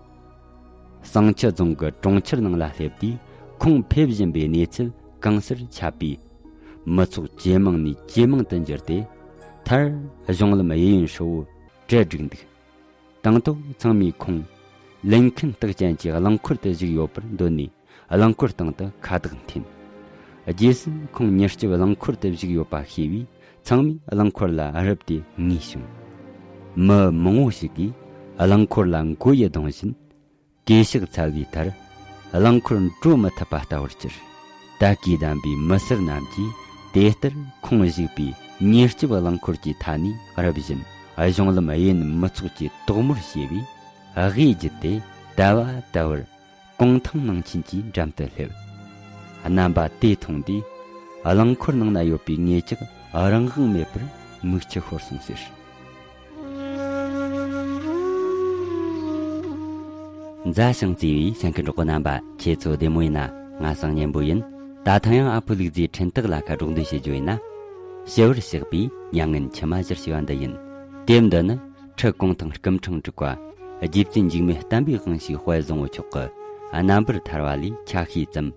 བསང་ཆུ་རྫོང་གི་གྲོང་ཁྱེར་ནང་ལ་སླེབས་དུས་ཁོང་ཕེབས་བཞིན་པའི་གནས་ཚུལ་གང་སར་ཁྱབ་པས། མི་ཚོགས་ཇེ་མང་ནས་ཇེ་མང་དུ་འགྱུར་ཏེ། མཐར་གཞུང་ལམ་གཡས་གཡོན་ཧྲིལ་བོ་གྲལ་བསྒྲིགས་འདུག། དང་ཐོག་ཚང་མས་ཁོང་ལུས་མཁན་རྟགས་ཅན་གྱི་རླངས་འཁོར་དུ་བཞུགས་ཡོད་པར་འདོད་ནས་རླངས་འཁོར་སྟེང་དུ་ཁ་བཏགས་འཐེན། རྗེས་སུ་ཁོང་མྱུར་སྐྱོབ་རླངས་འཁོར་དུ་བཞུགས་ཡོད་པ་ཤེས་པས་ཚང་མས་རླངས་འཁོར་ལ་རུབ་སྟེ་ངུས་བྱུང་། མི་མང་བོ་ཞིག་གིས་རླངས་འཁོར་ལ་མགོ་ཡི་རྡུང་བཞིན། གས་ཤག་འཚལ་བའི་མཐར། རླངས་འཁོར་འགྲོ་མི་ཐུབ་པ་ལྟ་བུར་གྱུར། དད་གུས་ལྡན་པའི་མི་སེར་རྣམས་ཀྱིས་དེ་ལྟར་ཁོང་བཞུགས་པའི་མྱུར་སྐྱོབ་རླངས་འཁོར་གྱི་མཐའ་ནས་རུབ་བཞིན་གཞུང་ལམ་གཡས་གཡོན་མི་ཚོགས་ཀྱི་དོགས་མོར་བྱས་པས། དབུས་བརྒྱུད་དེ་ཟླ་བ་ཟླ་བར་གུང་ཐང་ནང་ཆེན་གྱི་འགྲམ་དུ་སླེབས། རྣམ་པ་དེ་མཐོང་དུས་རླངས་འཁོར་ནང་ན་ཡོད་པའི་ངེད་ཅག་རང་དབང་མེད་པར་མིག་ཆུ་ཤོར་སོང་ཟེར། མཛའ་ཞིང་བརྩེ་བའི་གསན་མཁན་གྲོགས་པོ་རྣམ་པ། ཁྱེད་ཚོ་བདེ་མོ་ཡིན་ན། ང་སང་སྙན་པོ་ཡིན། ད་ཐེངས་ཡང་ཨ་ཕོ་ལུག་རྫིའི་འཕྲིན་སྟེགས་ལ་ཁ་སྒྲོག་འདོན་བྱེད་རྒྱུ་ཡིན་ན། ཞི་བར་གཤེགས་པའི་མྱ་ངན་འཆི་མ་ཞེས་པ་འདི་ཡིན། དེབ་འདི་ནི་ཁྲི་གུང་ཐང་སྐུ་ཕྲེང་དྲུག་པ་རྗེ་བཙུན་འཇིགས་མེད་བསྟན་པའི་དབང་ཕྱུག་དཔལ་བཟང་པོ་མཆོག་གི་རྣམ་པར་ཐར་བ་ལས་ཆ་ཤས་ཙམ།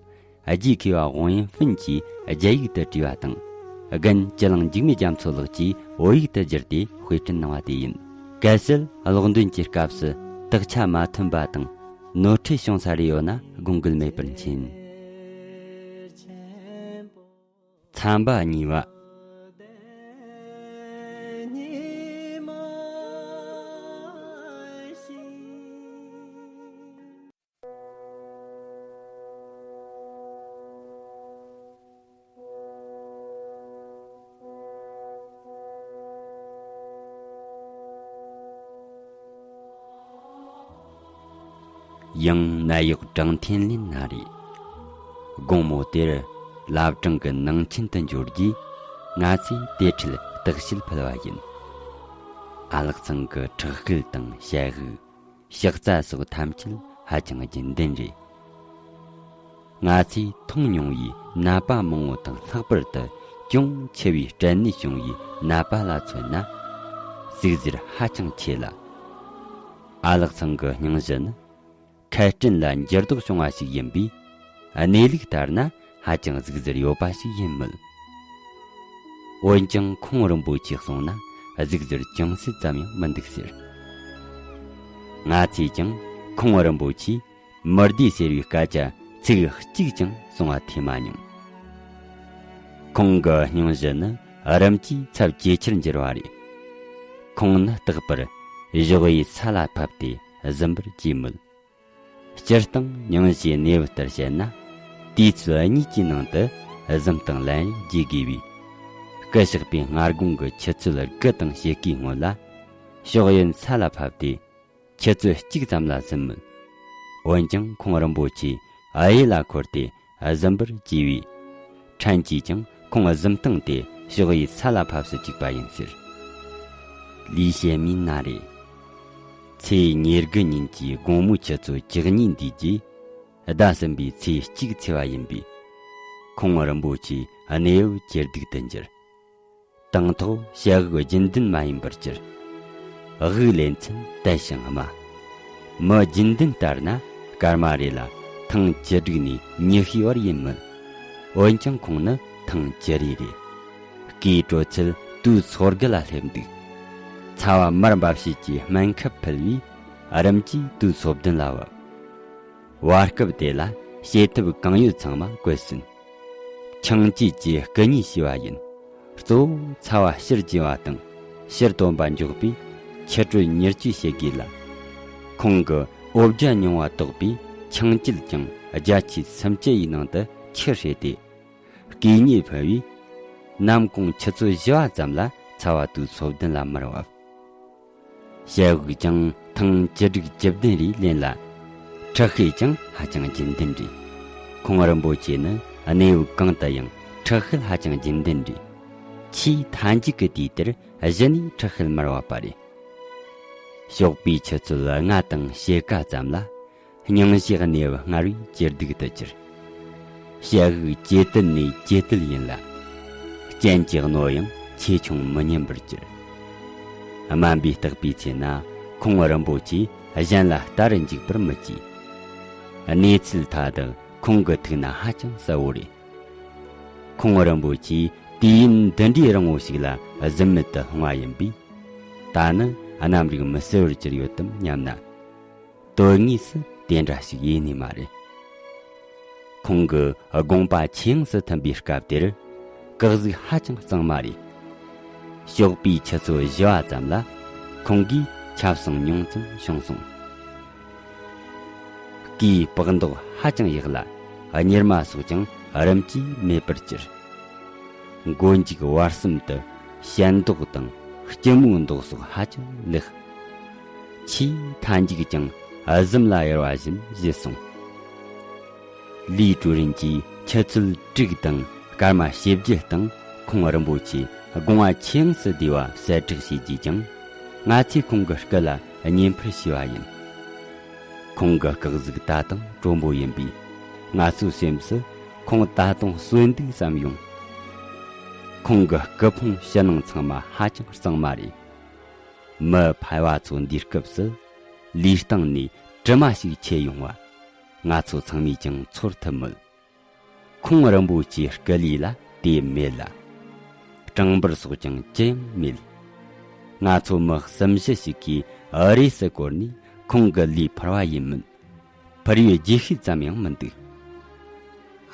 རྗེ་མཁས་པ་ཝང་ཡིན་ཧྥིན་གྱིས་རྒྱ་ཡིག་ཏུ་བྲིས་པ་དང་། རྒན་སྤྱི་གླིང་འཇིགས་མེད་རྒྱ་མཚོ་ལགས་ཀྱིས་བོད་ཡིག་ཏུ་བསྒྱུར་ཏེ་དཔེ་སྐྲུན་གནང་བ་དེ་ཡིན། གལ་སྲིད་ཀློག་འདོན་གྱི་སྐབས་སུ་དག་ཆ་མ་མཐུན་པ་དང་ནོར་འཁྲུལ་བྱུང་ས་རེ་ཡོད་ན་དགོངས་འགལ་མེད་པར་མཁྱེན། མཚན་པ་གཉིས་པ། ཡང་ནད་གཡོག་དྲང་འཐེན་ལེན་ན་རེ། དགོང་མོ་དེར་བླ་བྲང་གི་ནང་ཆེན་དུ་འབྱོར་རྗེས། ང་ཚོས་དེ་འཕྲལ་བརྟག་དཔྱད་ཕུལ་བ་ཡིན། ཨ་ལགས་ཚང་གི་ཁྲག་ཤེད་དང་ཞལ་དབུགས། ཕྱག་རྩ་སོགས་ཐམས་ཅད་ཧ་ཅང་རྒྱུན་ལྡན་རེད། ང་ཚོས་མཐོང་མྱོང་བའི་ནད་པ་མང་བོ་དང་ལྷག་པར་དུ་ཅུང་འཆི་བའི་སྐྲན་ནད་བྱུང་བའི་ནད་པ་ལ་མཚོན་ན། ཟུག་གཟེར་ཧ་ཅང་ཆེ་ལ། ཨ་ལགས་ཚང་གི་སྙིང་གཞི་ནི། ཁ་སྐྲན་ལ་འགྱུར་ལྡོག་བྱུང་བ་ཞིག་ཡིན་པས། གནས་ལུགས་ལྟར་ན་ཧ་ཅང་ཟུག་གཟེར་ཡོད་པ་ཞིག་ཡིན་མོད། འོན་ཀྱང་ཁོང་རིན་པོ་ཆེས་གསུངས་ན་ཟུག་གཟེར་ཅུང་ཟད་ཙམ་ཡང་མི་འདུག་ཟེར། ང་ཚོས་ཀྱང་ཁོང་རིན་པོ་ཆེས་མི་བདེ་ཟེར་བའི་སྐད་ཆ་ཚིག་གཅིག་ཀྱང་གསུང་བ་ཐོས་མ་མྱོང་། ཁོང་གི་སྙིང་གཞི་ནི་རིམ་གྱིས་ཚབས་ཇེ་ཆེར་འགྱུར་བ་རེད། ཁོང་ནི་རྟག་པར་གཞོགས་གཡས་ས་ལ་ཕབ་སྟེ་གཟིམ་པར་བགྱིས་མོད། སྤྱིར་བཏང་སྙིང་རྗེའི་གནས་བབ་ལྟར་བཤད་ན། དུས་ཚོད་གཉིས་ཀྱི་ནང་དུ་གཟིམ་དང་ལན་རེ་བརྗེ་དགོས་པས། སྐུ་གཤེགས་པའི་སྔ་དགོང་གི་ཆུ་ཚོད་དགུ་དང་ཕྱེད་ཀའི་སྔོན་ལ། ཕྱོགས་ཡུལ་ས་ལ་ཕབ་སྟེ། ཆུ་ཚོད་གཅིག་ཙམ་ལ་གཟིམ་མོད། འོན་ཀྱང་ཁོང་རིན་པོ་ཆེ་གཡས་ལ་འཁོར་ཏེ་གཟིམ་པར་བགྱིས་པས། ཕྲན་གྱིས་ཀྱང་ཁོང་གཟིམ་སྟངས་དེ་ཕྱོགས་ཡུལ་ས་ལ་ཕབས་སུ་བཅུག་པ་ཡིན་ཟེར། ལིའུ་ཞན་མིན་ན་རེ། ཚེས་ཉེར་དགུ་ཉིན་གྱི་དགོང་མོའི་ཆུ་ཚོད་བཅུ་གཉིས་འདིའི་རྗེས། ཟླ་གསུམ་པའི་ཚེས་གཅིག་ཚེས་པ་ཡིན་པས། ཁོང་རིན་པོ་ཆེ་གནས་བབ་ཇེ་སྡུག་ཏུ་འགྱུར། དང་ཐོག་ཞལ་འོག་རྒྱུན་ལྡན་མ་ཡིན་པར་གྱུར། དབུགས་ལེན་ཚད་དལ་ཞིང་དམའ། མི་རྒྱུན་ལྡན་ལྟར་ན་སྐར་མ་རེ་ལ་ཐེངས་བཅུ་དྲུག་ནས་ཉི་ཤུའི་བར་ཡིན་མོད། འོན་ཀྱང་ཁོང་ནི་ཐེངས་བཅུ་རེ་རེད། སྐེའི་དྲོད་ཚད་དུས་ཚོད་དགུ་ལ་སླེབས་འདུག་ཚ་བ་མར་འབབ་བྱེད་ཀྱི་སྨན་ཁབ་ཕུལ་བས་རིམ་གྱིས་དུས་ཚོད་བདུན་ལ་བབས། བར་སྐབས་དེ་ལ་བྱེད་ཐབས་གང་ཡོད་ཚང་མ་བཀོལ་ཟིན། ཆང་བཅས་ཀྱི་སྐུ་ཉིད་ཞུས་པ་ཡིན། གཙོ་བོ་ཚ་བ་ཕྱིར་འབྱིན་པ་དང་ཕྱིར་བཏོན་པ་མགྱོགས་པས་ཆུ་དྲོད་མྱུར་སྐྱེད་བྱེད་དགོས་ལ། ཁོང་གི་འོ་བརྒྱལ་མྱོང་བ་དོགས་པས་ཆང་བཅད་ཀྱང་བརྒྱ་ཆའི་སུམ་ཅུ་ཡི་ནང་དུ་ཆུ་བསྲེས་ཏེ། སྐེ་ཉེ་ཕུལ་བས། ནམ་གུང་ཆུ་ཚོད་བཞི་པ་ཙམ་ལ་ཚ་བ་དུས་ཚོད་བདུན་ལ་མར་བབས། ཞལ་འོག་ཀྱང་ཐེངས་བཅུ་དྲུག་བཅུ་བདུན་རེ་ལེན་ལ། ཁྲག་ཤེད་ཀྱང་ཧ་ཅང་རྒྱུན་ལྡན་རེད། ཁོང་རིན་པོ་ཆེ་ནི་གནས་བབ་གང་དུ་ཡང་ཁྲག་ཤེད་ཧ་ཅང་རྒྱུན་ལྡན་རེད། ཆེས་མཐའ་མཇུག་གི་དུས་དེར་གཞི་ནས་ཁྲག་ཤེད་མར་བབས་པ་རེད། ཞོགས་པའི་ཆུ་ཚོད་ལྔ་དང་ཕྱེད་ཀ་ཙམ་ལ། སྙིང་རྗེའི་གནས་བབ་སྔར་བས་ཇེ་སྡུག་ཏུ་གྱུར། ཞལ་འོག་ཇེ་དལ་ནས་ཇེ་དལ་ཡིན་ལ། སྤྱན་གྱི་རྣོ་ཡང་ཆེ་ཆུང་མི་སྙམ་པར་གྱུར། དམན་པས་བརྟགས་པའི་ཚེ་ན་ཁོང་རིན་པོ་ཆེ་གཞན་ལ་ལྟ་རུ་འཇུག་པར་མི་བྱེད། གནས་ཚུལ་མཐའ་དག་ཁོང་གི་ཐུགས་ན་ཧ་ཅང་གསལ་བོ་རེད། ཁོང་རིན་པོ་ཆེ་དུས་ཡུན་འདི་འདྲའི་རིང་བོ་ཞིག་ལ་གཟིམ་མལ་དུ་ལྷུང་བ་ཡིན་པས། ད་ནི་གནམ་རིག་མི་གསལ་བར་གྱུར་ཡོད་དམ་སྙམ་ན། དོན་དངོས་སུ་དེ་འདྲ་ཞིག་ཡིན་ནི་མ་རེད། ཁོང་གི་དགོངས་པ་ཆེས་ཡངས་སུ་ཐོན་པའི་སྐབས་དེར། སྐུ་གཟུགས་ཧ་ཅང་གཙང་མ་རེད། ཞོགས་པའི་ཆུ་ཚོད་བཞི་པ་ཙམ་ལ། ཁོང་གིས་ཆབ་གསང་ཉུང་ཙམ་བྱུང་སོང་། སྐེའི་པགས་མདོག་ཧ་ཅང་ཡག་ལ། གཉེར་མ་སོགས་ཀྱང་རིམ་གྱིས་མེད་པར་གྱུར། མགོ་མཇུག་བར་གསུམ་དུ་ཞལ་མདོག་དང་སྐྱི་མོའི་མདོག་སོགས་ཧ་ཅང་ལེགས། ཆེས་མཐའ་མཇུག་ཀྱང་གཟིམ་ལ་གཡར་བ་བཞིན་བཞེས་སོང་། ལིའུ་ཀྲུའུ་རིན་གྱིས་ཆུ་ཚོད་དྲུག་དང་སྐར་མ་བཞི་བརྒྱད་སྟེང་ཁོང་རིན་པོ་ཆེ་དགོངས་པ་ཆེས་ཡངས་སུ་བསྡུས་པ་གསལ་བསྒྲགས་བྱས་རྗེས་ཀྱང་། ང་ཚོས་ཁོང་གི་སྐུ་ལ་བརྙས་ཕུར་བྱས་པ་ཡིན། ཁོང་གི་སྐུ་གཟུགས་ད་དུང་དྲོན་པོ་ཡིན་པས། ང་ཚོའི་སེམས་སུ་ཁོང་ད་དུང་གསོན་འདུག་བསམ་ཡོང་། ཁོང་གི་སྐུ་ཕུང་ཕྱི་ནང་ཚང་མ་ཧ་ཅང་གཙང་མ་རེད། མི་ཕལ་བ་ཚོ་འདིའི་སྐབས་སུ་ལུས་སྟེང་ནས་དྲི་མ་ཞིག་ཆད་ཡོང་བ། ང་ཚོ་ཚང་མས་ཀྱང་ཚོར་ཐུབ་མོད། ཁོང་རིན་པོ་ཆེའི་སྐུ་ལུས་ལ་དེ་མེད་ལ། སྐྲངས་འབུར་སོགས་ཀྱང་ཅི་ཡང་མེད། ང་ཚོ་མི་གསུམ་བཞི་ཞིག་གིས་རེས་སུ་བསྐོར་ནས་ཁོང་གི་ལུས་ཕུར་བ་ཡིན་མིན། ཕུར་བའི་རྗེས་ཤུལ་ཙམ་ཡང་མི་འདུག་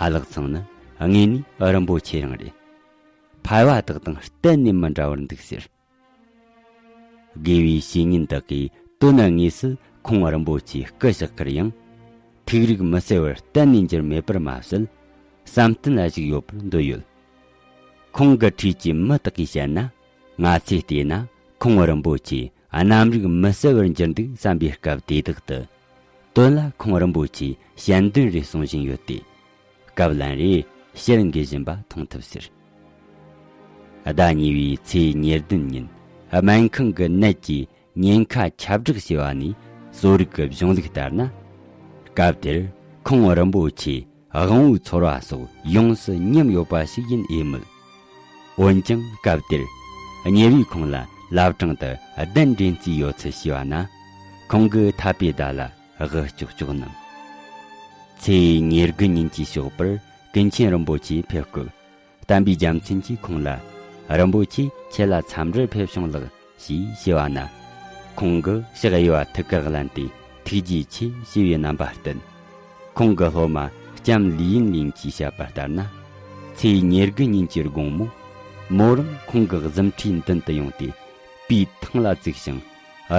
ཨ་ལགས་ཚང་ནི་དངོས་ནས་རིན་པོ་ཆེ་རང་རེད། ཕལ་བ་དག་དང་གཏན་ནས་མི་འདྲ་བར་འདུག་ཟེར། དགེ་བའི་བཤེས་གཉེན་དག་གིས་དོན་དངོས་སུ་ཁོང་རིན་པོ་ཆེའི་སྐུ་གཤེགས་ཁར་ཡང་། ཐུགས་རིག་མི་གསལ་བར་གཏན་ནས་འགྱུར་མེད་པར་མ་ཟད། བསམ་གཏན་ལ་བཞུགས་ཡོད་པར་འདོད་ཡོད། ཁོང་གི་འཁྲིས་ཀྱི་མི་དག་གིས་བཤད་ན། ང་ཚོས་བལྟས་ན་ཁོང་རིན་པོ་ཆེ་གནམ་རིག་མི་གསལ་བར་འགྱུར་འདུག་བསམ་པའི་སྐབས་དེ་དག་ཏུ། དོན་ལ་ཁོང་རིན་པོ་ཆེས་ཞལ་འདོན་རེ་གསུང་བཞིན་ཡོད་དེ། སྐབས་ལན་རེ་ཕྱིར་འགྱེལ་བཞིན་པ་མཐོང་ཐུབ་ཟེར། ཟླ་གཉིས་པའི་ཚེས་ཉེར་བདུན་ཉིན་སྨན་ཁང་གི་ནད་ཀྱི་ཉེན་ཁ་ཁྱབ་བསྒྲགས་བྱས་པ་ནས་གསོ་རིག་གི་གཞུང་ལུགས་ལྟར་ན། སྐབས་དེར་ཁོང་རིན་པོ་ཆེ་དབང་བོའི་ཚོར་བ་སོགས་ཡོངས་སུ་ཉམས་ཡོད་པ་ཞིག་ཡིན་འོས་མོད། འོན་ཀྱང་སྐབས་དེར་ཉེ་བའི་ཁོང་ལ་བླ་བྲང་དུ་གདན་འདྲེན་རྩིས་ཡོད་ཚུལ་ཞུས་པ་ན། ཁོང་གིས་ཐ་པའི་བརྡ་ལ་དབུ་ལྕོག་ལྕོག་གནང་། ཚེས་ཉེར་དགུ་ཉིན་གྱི་ཞོགས་པར་ཀུན་མཁྱེན་རིན་པོ་ཆེ་ཕེབས་སྐབས། བསྟན་པའི་རྒྱལ་མཚན་གྱིས་ཁོང་ལ། རིན་པོ་ཆེ་ཁྱེད་ལ་འཚམས་འདྲིར་ཕེབས་བྱུང་ལགས་ཞེས་ཞུས་པ་ན། ཁོང་གིས་ཕྱག་གཡས་པ་ཐུགས་ཀར་བརླན་ཏེ་ཐུགས་རྗེ་ཆེ་ཞེས་པའི་རྣམ་པ་བསྟན། ཁོང་གི་སློབ་མ་ལྕམ་ལི་ཡིན་ལིན་གྱིས་བཤད་པ་ལྟར་ན། ཚེས་ཉེར་དགུ་ཉིན་གྱི་དགོང་མོ། མོ་རང་ཁོང་གི་གཟིམ་ཁྲིའི་མདུན་དུ་ཡོང་སྟེ་པའི་ཐང་ལ་བཙུགས་ཤིང་།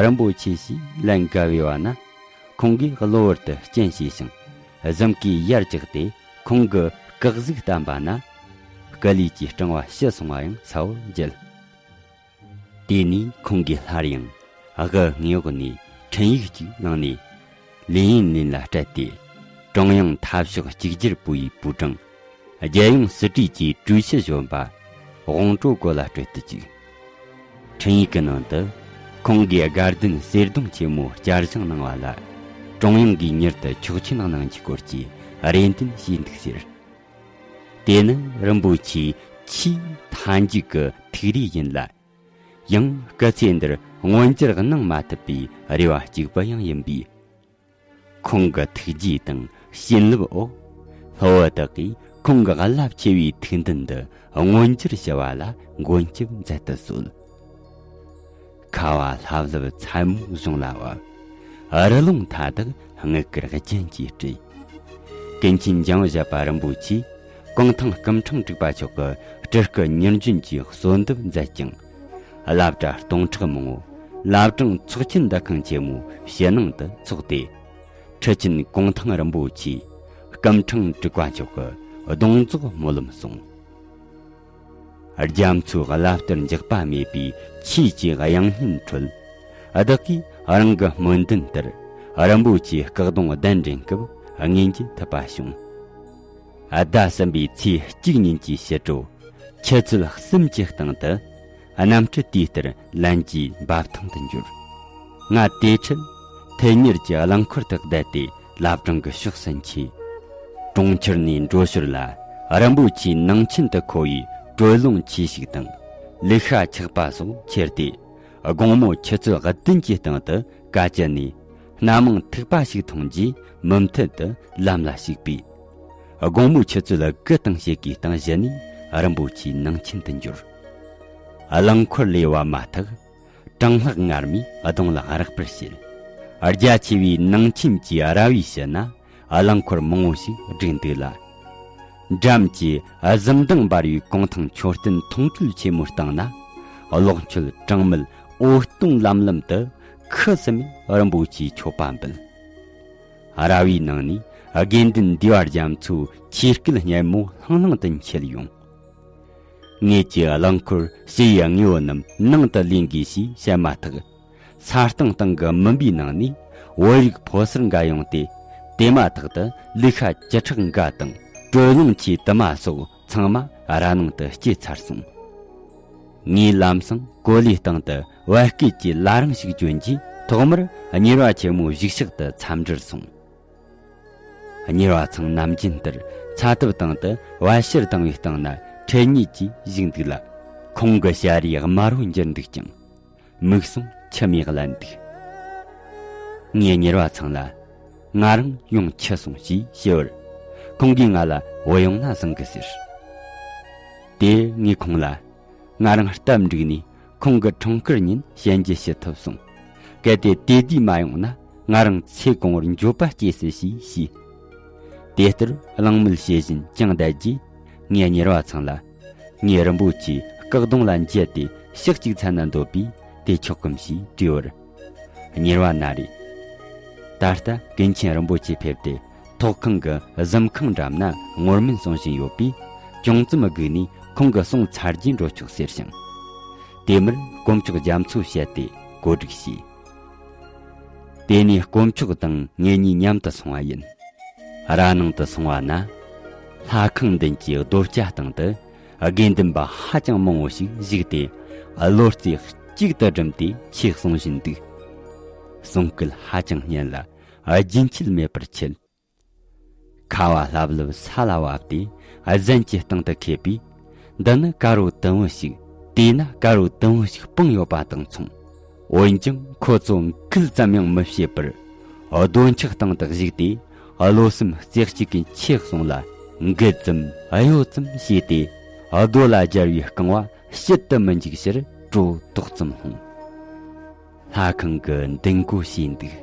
རིན་པོ་ཆེ་ཞེས་ལན་བརྒྱབ་པ་ན། ཁོང་གིས་གློ་བུར་དུ་སྤྱན་ཕྱེས་ཤིང་། གཟིམ་ཀའི་ཡར་བཀྱགས་ཏེ་ཁོང་གི་སྐུ་གཟུགས་བསྟན་པ་ན། སྐུ་ལུས་ཀྱི་སྤྲིང་བ་ཞི་སོང་བ་ཡང་གསལ་བོར་མཇལ། དེ་ནས་ཁོང་གིས་སླར་ཡང་དབུ་སྔས་འོག་ནས་འཕྲིན་ཡིག་ཅིག་བླངས་ནས། ལིན་ཡིན་ལིན་ལ་སྤྲད་དེ། ཀྲུང་དབྱང་འཐབ་ཕྱོགས་གཅིག་གྱུར་པུའུ་ཡི་པུའུ་ཀྲང་། རྒྱལ་ཡོངས་སྲིད་གྲོས་ཀྱི་ཀྲུའུ་ཞི་གཞོན་པ་ཝང་ཀྲོའུ་ཀོ་ལ་སྤྲོད་དུ་བཅུག། འཕྲིན་ཡིག་གི་ནང་དུ། ཁོང་གིས་དགའ་ལྡན་གསེར་གདུང་ཆེན་མོ་བསྐྱར་བཞེངས་གནང་བ་ལ། ཀྲུང་དབྱང་གིས་མྱུར་དུ་ཆོག་མཆན་གནང་རྒྱུའི་སྐོར་གྱི་རེ་འདུན་ཞུས་འདུག་ཟེར། དེ་ནི་རིན་པོ་ཆེའི་ཆེས་མཐའ་མཇུག་གི་ཐུགས་རེ་ཡིན་ལ། ཡང་སྐུ་ཚེ་འདིར་མངོན་འགྱུར་གནང་མ་ཐུབ་པའི་རེ་བ་གཅིག་པུ་ཡང་ཡིན་པས། ཁོང་གི་ཐུགས་རྗེ་དང་བྱིན་རླབས་འོག། ལྷོ་བོད་དག་གིས་ཁོང་གི་རླབས་ཆེ་བའི་ཐུགས་འདུན་འདི་མངོན་འགྱུར་ཞུ་བ་ལ་མགོན་སྐྱབས་མཛད་དུ་གསོལ། ཁ་བ་ལྷབ་ལྷུབ་མཚན་མོའི་གཞུང་ལ་བབས། རི་ལུང་མཐའ་དག་དངུལ་དཀར་རྒྱན་གྱིས་སྤྲས། ཀུན་མཁྱེན་འཇམ་དབྱངས་བཞད་པ་རིན་པོ་ཆེས་གུང་ཐང་སྐུ་ཕྲེང་དྲུག་པ་མཆོག་གི་སྤྲུལ་སྐུ་མྱུར་འབྱོན་གྱི་གསོལ་འདེབས་མཛད་ཅིང་། བླ་གྲྭ་སྟོང་ཕྲག་མང་པོ་བླ་བྲང་ཚོགས་ཆེན་འདུ་ཁང་ཆེན་མོའི་ཕྱི་ནང་དུ་འཚོགས་ཏེ། ཁྲི་ཆེན་གུང་ཐང་རིན་པོ་ཆེའི་སྐུ་ཕྲེང་དྲུག་པ་མཆོག་གི་གདུང་རྫོགས་སྨོན་ལམ་གསུངས། རྒྱ་མཚོའི་བླ་རྟར་འཇགས་པ་མེད་པའི་ཆོས་ཀྱི་དབྱངས་སྙན་ཁྲོད། བདག་གིས་རང་གི་སྨོན་འདུན་ལྟར་རིན་པོ་ཆེའི་སྐུ་གདུང་གདན་འདྲེན་སྐབས་སྔོན་གྱི་ཐུབ་པ་བྱུང་། ཟླ་གསུམ་པའི་ཚེས་གཅིག་ཉིན་གྱི་ཕྱི་དྲོ། ཆུ་ཚོད་གསུམ་གྱི་སྟེང་དུ། གནམ་གྲུ་དེའི་ལྟར་ལན་གྱིས་འབབ་ཐང་དུ་འབྱོར། ང་དེ་འཕྲལ་ཐལ་གཉེར་གྱི་རླངས་འཁོར་དུ་བསྡད་དེ་བླ་བྲང་གི་ཕྱོགས་སུ་མཆིས། གྲོང་ཁྱེར་ནས་འགྲོ་ཞོར་ལ་རིན་པོ་ཆེའི་ནང་ཆེན་དུ་མཁོ་བའི་དྲོད་རླུང་ཆེ་ཞིག་དང་ལུག་ཤ་ཆག་པ་སོགས་ཁྱེར་ཏེ། དགོང་མོ་ཆུ་ཚོད་བདུན་གྱི་སྟེང་དུ་ཀ་ཅི་ནས་སྣ་མང་ཐིགས་པ་ཞིག་མཐོང་རྗེས་མུ་མཐུད་དུ་ལམ་ལ་ཞུགས་པས། དགོང་མོའི་ཆུ་ཚོད་དགུ་དང་ཕྱེད་ཀའི་སྟེང་གཞི་ནས་རིན་པོ་ཆེའི་ནང་ཆེན་དུ་འབྱོར། རླངས་འཁོར་ལས་བབས་མ་ཐག་གྲང་ལྷགས་ངར་མས་གདོང་ལ་རེག་པར་བྱེད། རྒྱ་ཆེ་བའི་ནང་ཆེན་གྱི་ར་བའི་ཕྱི་ན་རླངས་འཁོར་མང་བོ་ཞིག་བསྒྲིགས་འདུག་ལ། འགྲམ་གྱི་གཟི་མདངས་འབར་བའི་གུང་ཐང་མཆོད་རྟེན་མཐོང་གྲོལ་ཆེན་མོའི་སྟེང་ན། གློག་མཆོད་གྲང་མོལ་འོད་སྟོང་ལམ་ལམ་དུ་ཁུ་སིམ་མེར་རིན་པོ་ཆེའི་མཆོད་པ་འབུལ། ར་བའི་ནང་ནས་དགེ་འདུན་འདུས་པ་རྒྱ་མཚོའི་ཆོས་སྐད་སྙན་མོ་ལྷང་ལྷང་དུ་འཁྱིལ་ཡོང་། ངེད་ཀྱི་རླངས་འཁོར་ཕྱི་ཡི་དངོས་པོ་རྣམས་ནང་དུ་ལེན་དགོས་ཞེས་བཤད་མ་ཐག་ས་སྟེང་སྟེང་གི་མུན་པའི་ནང་ནས་བོད་རིགས་ཕོ་གསར་འགའ་ཡོང་སྟེ། དེ་མ་ཐག་ཏུ་ལུག་ཤ་བཅུ་ཕྲག་འགའ་དང་དྲོད་རླུང་ཆེའི་དུ་མ་སོགས་ཚང་མ་ར་ནང་དུ་སྐྱེལ་ཚར་སོང་། ངས་ལམ་སང་གོ་ལའི་སྟེང་དུ་བལ་སྐད་ཀྱི་ལ་རིང་ཞིག་གྱོན་རྗེས། ཐོག་མར་གཉེར་བ་ཆེན་མོའི་གཞུག་ཕྱོགས་དུ་འཚམས་འདྲིར་སོང་། གཉེར་བ་ཚང་ནམ་རྒྱུན་ལྟར་ཚ་ཐབ་སྟེང་དུ་བལ་ཕྱིར་བཏང་བའི་སྟེང་ན་འཕྲེད་ཉིད་ཀྱིས་བཞུགས་འདུག་ལ། ཁོང་གི་ཞལ་རས་དམར་བོ་འགྱུར་འདུག་ཀྱང་། མིག་ཟུང་མཆི་མས་བརླན་འདུག་ངས་གཉེར་བ་ཚང་ལ། ང་རང་ཡོང་ཆི་སོང་ཞེས་ཞུ་བར། ཁོང་གིས་ང་ལ་བུད་ཡོང་ན་བཟང་གི་ཟེར། དེར་ངས་ཁོང་ལ། ང་རང་སྟབས་འགྲིག་ནས་ཁོང་གི་འཁྲུངས་སྐར་ཉིན་ཞལ་མཇལ་ཞུ་ཐུབ་སོང་། གལ་ཏེ་དེ་དུས་མ་ཡོང་ན་ང་རང་ཚེ་གང་བོར་འགྱོད་པ་སྐྱེས་སྲིད་ཞེས་ཞུས། དེ་ལྟར་གླེང་མོལ་བྱེད་བཞིན་ཅང་བསྡད་རྗེས། ངས་གཉེར་བ་ཚང་ལ། ངས་རིན་པོ་ཆེའི་སྐུ་གདུང་ལ་མཇལ་ཏེ་ཞག་གཅིག་ཚད་ན་འདོད་པས་དེ་ཆོག་གམ་ཞེས་དྲིས་པར། གཉེར་བ་ན་རེ། ད་ལྟ་ཀུན་མཁྱེན་རིན་པོ་ཆེ་ཕེབས་ཏེ་ཐོག་ཁང་གི་གཟིམ་ཁང་འགྲམ་ན་ངོར་མིན་གསུང་བཞིན་ཡོད་པས། ཅུང་ཙམ་སྒུག་ནས་ཁོང་གི་གསུང་ཚར་རྗེས་འགྲོ་ཆོག་ཟེར་ཞིང་། དེ་མུར་དཀོན་མཆོག་རྒྱ་མཚོ་བཤད་དེ་གོ་སྒྲིག་བྱས། དེ་ནས་དཀོན་མཆོག་དང་ངེད་གཉིས་མཉམ་དུ་སོང་བ་ཡིན། ར་ནང་དུ་སོང་བ་ན། ལྷ་ཁང་མདུན་གྱི་རྡོ་སྐྱ་སྟེང་དུ་དགེ་འདུན་པ་ཧ་ཅང་མང་བོ་ཞིག་བཞུགས་ཏེ། བློ་རྩེ་གཅིག་ཏུ་བསྒྲིམས་ཏེ་ཆོས་གསུང་བཞིན་འདུག་གསུང་སྐད་ཧ་ཅང་སྙན་ལ་རྒྱུན་ཆད་མེད་པར་འཁྱིལ། ཁ་བ་ལྷབ་ལྷུབ་ས་ལ་བབས་ཏེ་གཟན་གྱི་སྟེང་དུ་འཁེལ་བས། འདི་ནི་དཀར་པོ་དུམ་བུ་ཞིག་དེས་ན་དཀར་པོ་དུམ་བུ་ཞིག་སྤུངས་ཡོད་པ་དང་མཚུངས། འོན་ཀྱང་ཁོ་ཚོ་འགུལ་ཙམ་ཡང་མི་བྱེད་པར། རྡོ་འཁྱག་སྟེང་དུ་བཞུགས་ཏེ། བློ་སེམས་རྩེ་གཅིག་གིས་ཆོས་གསུང་ལ་འགུལ་ཙམ་གཡོ་ཙམ་བྱས་ཏེ། རྡོ་ལ་སྦྱར་བའི་རྐང་བ་ཕྱིར་དུ་མི་འཇུག་ཕྱིར་བྲོ་ཏོག་ཙམ་ལྷུང་། ལྷ་ཁང་གི་མདུན་སྒོ་ཕྱེས་འདུག་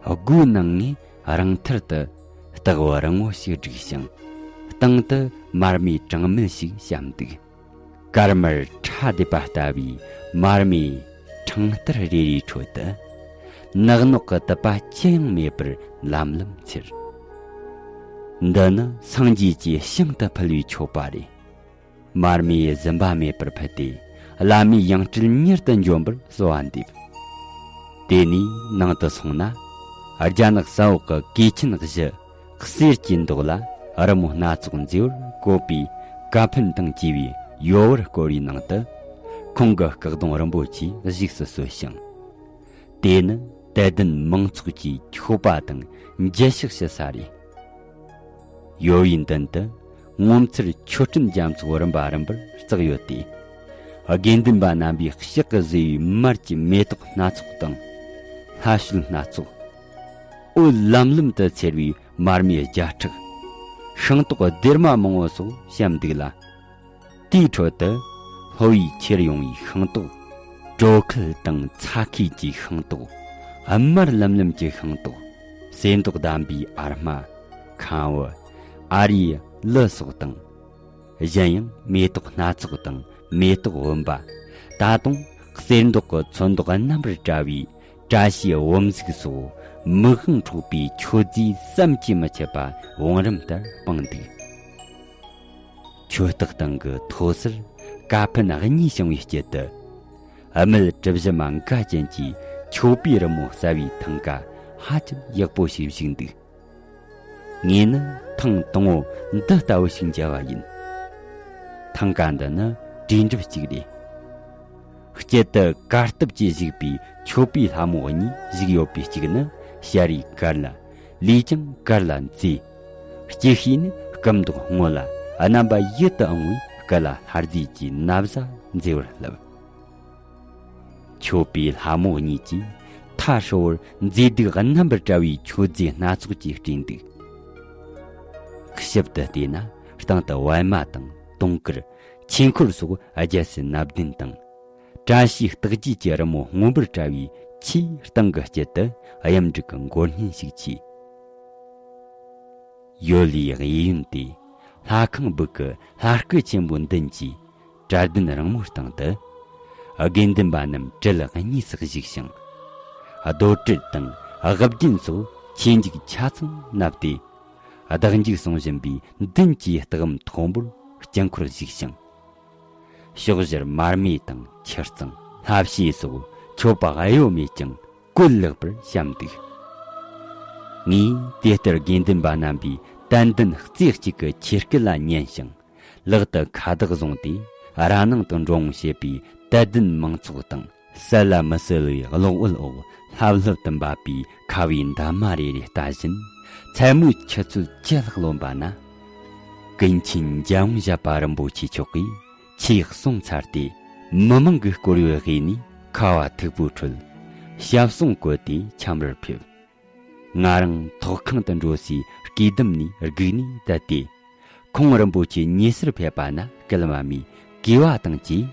སྒོའི་ནང་ངས་རང་ཐར་དུ་སྟེགས་བུ་རིང་བོ་ཞིག་བསྒྲིགས་ཤིང་། སྟེང་དུ་མར་མེའི་གྲངས་མེད་ཞིག་བཤམས་འདུག་དཀར་དམར་ཁྲ་སྡེབ་པ་ལྟ་བུའི་མར་མེའི་འཕྲེང་སྟར་རེ་རེའི་ཁྲོད་དུ། ནག་ནོག་གི་དུད་པ་ཅི་ཡང་མེད་པར་ལམ་ལམ་འཚེར། འདི་ནི་སངས་རྒྱས་ཀྱིས་ཞིང་དུ་ཕུལ་བའི་མཆོད་པ་རེད། མར་མེ་ཟིན་པ་མེད་པར་ཕུལ་ཏེ། བླ་མའི་ཡང་སྤྲུལ་མྱུར་དུ་འབྱོན་པར་གསོལ་བ་འདེབས། དེ་ནས་ནང་དུ་སོང་ན། རྒྱ་ནག་ས་འོག་གི་གོས་ཆེན་བཞི། གསེར་གྱི་མདོག་ལ་རི་མོ་སྣ་ཚོགས་མཛེས་པར་བཀོད་པའི་ཀ་ཕན་དང་བཅས་པའི་ཡོལ་བར་བསྐོར་བའི་ནང་དུ། ཁོང་གི་སྐུ་གདུང་རིན་པོ་ཆེ་བཞུགས་སུ་གསོལ་ཞིང་། དེ་ནི་དད་ལྡན་མང་ཚོགས་ཀྱི་མཆོད་པ་དང་འགྱེད་བཤགས་ཞུ་ས་རེད། ཡོལ་བའི་མདུན་དུ་ངོ་མཚར་མཆོད་སྤྲིན་རྒྱ་མཚོ་རིམ་པ་རིམ་པར་བརྩེགས་ཡོད་དེ། དགེ་འདུན་པ་རྣམ་པས་ཕྱག་གིས་བཟོས་པའི་མར་གྱི་མེ་ཏོག་སྣ་ཚོགས་དང་། ལྷ་བཤོས་སྣ་ཚོགས། འོད་ལམ་ལམ་དུ་འཚེར་བའི་མར་མེའི་རྒྱ་ཕྲག། ཤིང་ཏོག་སྡེར་མ་མང་པོ་སོགས་བཤམས་འདུག་ལ། དེའི་ཁྲོད་དུ་ལྷོ་བས་ཁྱེར་ཡོང་བའི་ཤིང་ཏོག། གྲོ་ཁལ་དང་ཚྭ་ཁའི་ཀྱི་ཤིང་ཏོག། དམར་ལམ་ལམ་གྱི་ཤིང་ཏོག། གསེར་མདོག་ལྡན་པའི་ཨར་མ། ཁང་བུ། ཨ་རིའི་ལི་སོགས་དང་། གཞན་ཡང་མེ་ཏོག་སྣ་ཚོགས་དང་མེ་ཏོག་བུམ་པ། ད་དུང་གསེར་མདོག་གི་ཚོན་མདོག་རྣམ་པར་བཀྲ་བའི་བཀྲ་ཤིས་བུམ་གཟུགས་སོགས་མིག་དབང་འཕྲོག་པའི་མཆོད་རྫས་བསམ་གྱིས་མི་ཁྱབ་པ་བང་རིམ་ལྟར་སྤུངས་འདུག། ཆོས་སྟེགས་སྟེང་གི་མཐོ་སར་ཀ་ཕན་གཉིས་བྱུང་བའི་དཀྱིལ་དུ། ཨ་མེད་གྲུ་བཞི་མ་འགའ་ཅན་གྱི་མཆོད་པའི་རི་མོ་གསལ་བའི་ཐང་ཀ་ཧ་ཅང་ཡག་པོ་ཞིག་བཞུགས་འདུག། ངས་ནི་ཐེངས་དང་པོ་འདི་ལྟ་བུ་ཞིག་མཇལ་བ་ཡིན། ཐང་ཀ་འདི་ནི་གྲོས་འགྲུབ་ཅིག་རེད། དཀྱིལ་དུ་གར་སྟབས་ཀྱིས་བཞུགས་པའི་མཆོད་པའི་ལྷ་མོ་གཉིས་བཞུགས་ཡོད་པའི་གཅིག་ནི་ཞལ་རས་དཀར་ལ། ལུས་ཀྱང་དཀར་ལ་མཛེས། ལྕེ་ཤེས་ནི་སྐུ་མདོག་སྔོ་ལ། རྣམ་པ་ཡིད་དུ་འོང་བའི་སྐུ་ལ་ལྷ་རྫས་ཀྱི་ན་བཟའ་མཛེས་པར་བསླབས། མཆོད་པའི་ལྷ་མོ་གཉིས་ཀྱིས་མཐའ་ཧྲིལ་བོར་མཛེས་སྡུག་རྣམ་པར་བཀྲ་བའི་མཆོད་རྫས་སྣ་ཚོགས་ཀྱིས་སྤྲས་འདུག། ཞིབ་ཏུ་བལྟས་ན་སྟེང་དུ་པད་མ་དང་དུང་དཀར། ཆོས་འཁོར་སོགས་རྒྱལ་སྲིད་སྣ་བདུན་དང་། བཀྲ་ཤིས་རྟགས་བརྒྱད་ཀྱི་རི་མོ་མངོན་པར་བཀྲ་བའི་ཆེས་སྟེང་གི་དཀྱིལ་དུ་གཡུ་འབྲུག་གི་མགོ་བརྙན་ཞིག་མཆིས། ཡོལ་བའི་གཡས་གཡོན་དེ་ལྷ་ཁང་སྦུག་གི་ལྷ་སྐུ་ཆེན་པོ་མདུན་གྱི་གྲལ་གདན་རིང་མོའི་སྟེང་དུ། དགེ་འདུན་པ་རྣམས་གྲལ་གཉིས་སུ་བཞུགས་ཤིང་། རྡོར་དྲིལ་དང་དབུ་རྒྱན་སོགས་ཆོས་འཇུག་ཆ་ཚང་མནབས་ཏེ། བདག་འཇུག་གསུང་བཞིན་པའི་མདུན་གྱི་སྟག་ལྤགས་མཐོན་པོར་དཀྱིལ་འཁོར་བཞུགས་ཤིང་། ཕྱོགས་བཞིར་མར་མེ་དང་ཆུ་གཙང་ལྷ་བཤོས་སོགས་མཆོད་པ་གཡོ་མེད་ཀྱང་བཀོད་ལེགས་པར་བཤམས་འདུག། ངས་དེ་ལྟར་དགེ་འདུན་པ་རྣམ་པའི་དད་འདུན་རྩེ་གཅིག་གི་ཆོས་སྐད་ལ་ཉན་ཞིང་། ལག་ཏུ་ཁ་བཏགས་བཟུང་སྟེ་ར་ནང་དུ་འགྲོ་འོང་བྱེད་པའི་དད་ལྡན་མང་ཚོགས་དང་། གསལ་ལ་མི་གསལ་བའི་གློག་འོད་འོག་ལྷབ་ལྷུབ་ཏུ་འབབ་པའི་ཁ་བའི་འདབ་མ་རེ་རེ་ལྟ་བཞིན། མཚན་མོའི་ཆུ་ཚོད་བཅུ་ལྷག་ལོན་པ་ན། ཀུན་མཁྱེན་འཇམ་དབྱངས་བཞད་པ་རིན་པོ་ཆེ་མཆོག་གིས་ཆོས་གསུངས་ཚར་ཏེ། མི་མང་གིས་བསྐོར་བའི་དབུས་ནས་ཁ་བ་མཐུག་པོའི་ཁྲོད། ཞབས་ཟུང་བཀོད་དེ་འཁྱམས་རར་ཕེབས། ང་རང་ཐོག་ཁང་དུ་འགྲོ་སའི་སྐས་ལྡུམ་ནས་སྒུག་ནས་བསྡད་དེ། ཁོང་རིན་པོ་ཆེ་ཉེ་སར་ཕེབས་པ་ན་སྐུལ་མ་མིས་གུས་པ་དང་བཅས།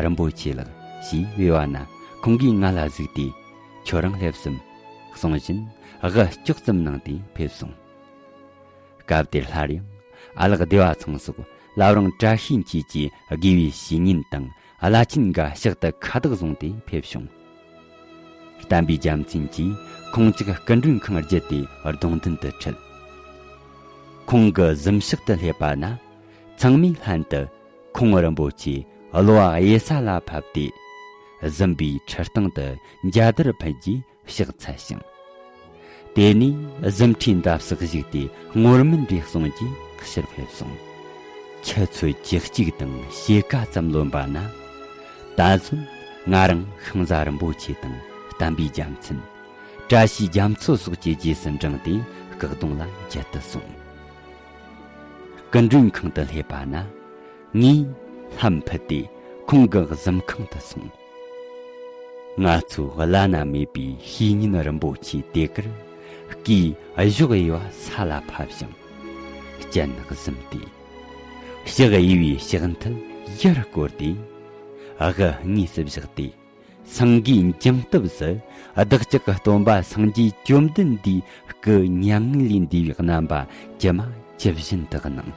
རིན་པོ་ཆེ་ལགས་ཞེས་འབོད་པ་ན། ཁོང་གིས་ང་ལ་གཟིགས་ཏེ། ཁྱོད་རང་སླེབས་སམ། གསུང་བཞིན་དབུ་ལྕོག་ཙམ་གནང་སྟེ་ཕེབས་སོང་། སྐབས་དེར་སླར་ཡང་ཨ་ལགས་བདེ་བ་ཚང་སོགས་བླ་བྲང་བཀྲ་ཤིས་འཁྱིལ་གྱི་དགེ་བའི་བཤེས་གཉེན་དང་བླ་ཆེན་འགའ་ཕྱག་ཏུ་ཁ་བཏགས་བཟུང་སྟེ་ཕེབས་བྱུང་། བསྟན་པའི་རྒྱལ་མཚན་གྱིས་ཁོང་ཅག་སྐུ་མགྲོན་ཁང་བརྒྱུད་དེ་གདུང་མདུན་དུ་ཁྲིད། ཁོང་གི་གཟིམ་ཤག་ཏུ་སླེབས་པ་ན། ཚང་མས་ལྷན་དུ་ཁོང་རིན་པོ་ཆེ་གློ་བ་གཡས་ས་ལ་ཕབ་སྟེ། གཟིམ་པའི་ཁྲི་སྟེང་དུ་འཇའ་དར་ཕུལ་རྗེས་ཕྱག་འཚལ་ཞིང་། དེ་ནས་གཟིམ་ཁྲིའི་འདབས་སུ་བཞུགས་ཏེ་སྔོན་མའི་འདྲ་གསུང་གིས་ཕྱིར་ཕེབས་སོང་། ཆུ་ཚོད་བཅུ་གཅིག་དང་ཕྱེད་ཀ་ཙམ་ལོན་པ་ན། ད་གཟོད་ང་རང་ཤིང་བཟའ་རིན་པོ་ཆེ་དང་བསྟན་པའི་རྒྱལ་མཚན། བཀྲ་ཤིས་རྒྱ་མཚོ་སོགས་ཀྱི་རྗེས་སུ་འབྲངས་ཏེ་སྐུ་གདུང་ལ་འབྱེད་དུ་སོང་། སྐུ་མགྲོན་ཁང་དུ་སླེབས་པ་ན། ངས་ལྷམ་ཕུད་དེ་ཁོང་གི་གཟིམ་ཁང་དུ་སོང་། ང་ཚོའི་བླ་ན་མེད་པའི་བཤེས་གཉེན་རིན་པོ་ཆེ་དེ་གར་སྐུའི་གཞོགས་གཡས་པ་ས་ལ་ཕབ་ཞིང་། སྤྱན་གཟིམས་ཏེ། ཕྱག་གཡས་པའི་ཕྱག་མཐིལ་ཡར་བསྐོར་ཏེ། དབུ་དངོས་སུ་བཞག་སྟེ། སེང་གེའི་འཇིང་སྟོབས་སུ་བདག་ཅག་གི་སྟོན་པ་སངས་རྒྱས་བཅོམ་ལྡན་འདས་སྐུ་མྱ་ངན་ལས་འདས་པའི་རྣམ་པ་ཇི་མ་ཇི་བཞིན་དུ་སྣང་།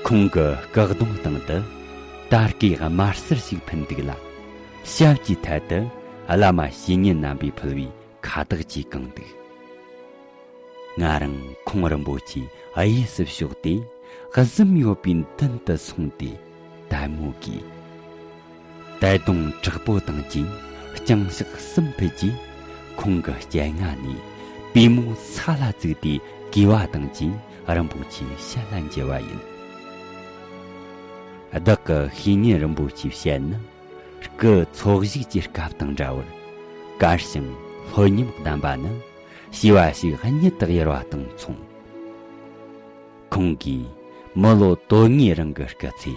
ཁོང་གི་སྐུ་གདུང་སྟེང་དུ་དར་གོས་དམར་སེར་ཞིག་ཕུད་འདུག་ལ། ཞབས་ཀྱི་ཐད་དུ་ བླ་མ་བཤེས་གཉེན་རྣམ་པས་ཕུལ་བའི་ཁ་བཏགས་ཀྱིས་གང་འདུག་ང་རང་ཁོང་རིན་པོ་ཆེའི་གཡས་སུ་ཕྱོགས་ཏེ། གཟིམ་ཡོད་པའི་མདུན་དུ་སོང་སྟེ་དལ་མོ་བགྱིས། དལ་གདོང་དྲག་པོ་དང་བཅས་རྐྱང་ཕྱག་གསུམ་ཕུལ་རྗེས། ཁོང་གི་སྤྱན་སྔ་ནས་པུས་མོ་ས་ལ་བཙུགས་ཏེ་གུས་པ་དང་བཅས་རིན་པོ་ཆེའི་ཞལ་ལ་མཇལ་བ་ཡིན། བདག་གི་བཤེས་གཉེན་རིན་པོ་ཆེའི་ཞལ་ནི། སྐུ་འཚོ་བཞུགས་ཀྱི་སྐབས་དང་འདྲ་བར་དཀར་ཞིང་ལྷོད་ཉམས་ལྡན་པ་ནི་བྱིས་པ་ཞིག་གཉིད་དུ་གཡེར་བ་དང་མཚུངས། ཁོང་གིས་མི་ལོ་དོན་ལྔའི་རིང་གི་སྐུ་ཚེ་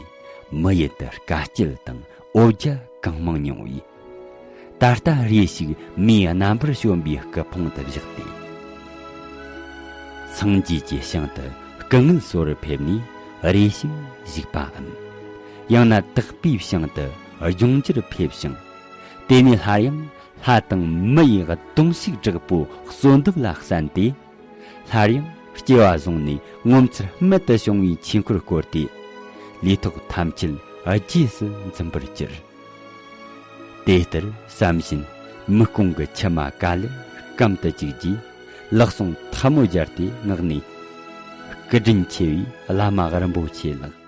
མི་ཡུལ་དུ་དཀའ་སྤྱད་དང་འོ་བརྒྱལ་གང་མང་མྱོང་བས། ད་ལྟ་རེ་ཞིག་མིའི་རྣམ་པར་བྱོན་པའི་སྐུ་ཕུང་དུ་བཞག་སྟེ། སངས་རྒྱས་ཀྱི་ཞིང་དུ་སྐུ་ངལ་གསོ་བར་ཕེབས་ནས་རེ་ཞིག་བཞུགས་པའམ། ཡང་ན་དག་པའི་ཞིང་དུ་ལྗོངས་རྒྱུར་ཕེབས་ཤིང་། དེ་ནས་སླར་ཡང་ལྷ་དང་མི་ཡི་གདུང་ཤུགས་དྲག་པོ་གསོལ་འདེབས་ལ་གསན་ཏེ། སླར་ཡང་སྐྱེ་བ་བཟུང་ནས་ངོ་མཚར་རྨད་དུ་བྱུང་བའི་ཆོས་འཁོར་བསྐོར་ཏེ། ལུས་ཐོག་ཐམས་ཅད་རྗེས་སུ་འཛིན་པར་གྱུར། དེ་ལྟར་བསམ་བཞིན་མིག་ཀོང་གི་མཆི་མ་ག་ལེར་སྐམ་དུ་བཅུག་རྗེས། ལག་ཟུང་ཐལ་མོ་སྦྱར་ཏེ་ངག་ནས། སྐུ་དྲིན་ཆེ་བའི་བླ་མ་རིན་པོ་ཆེ་ལགས།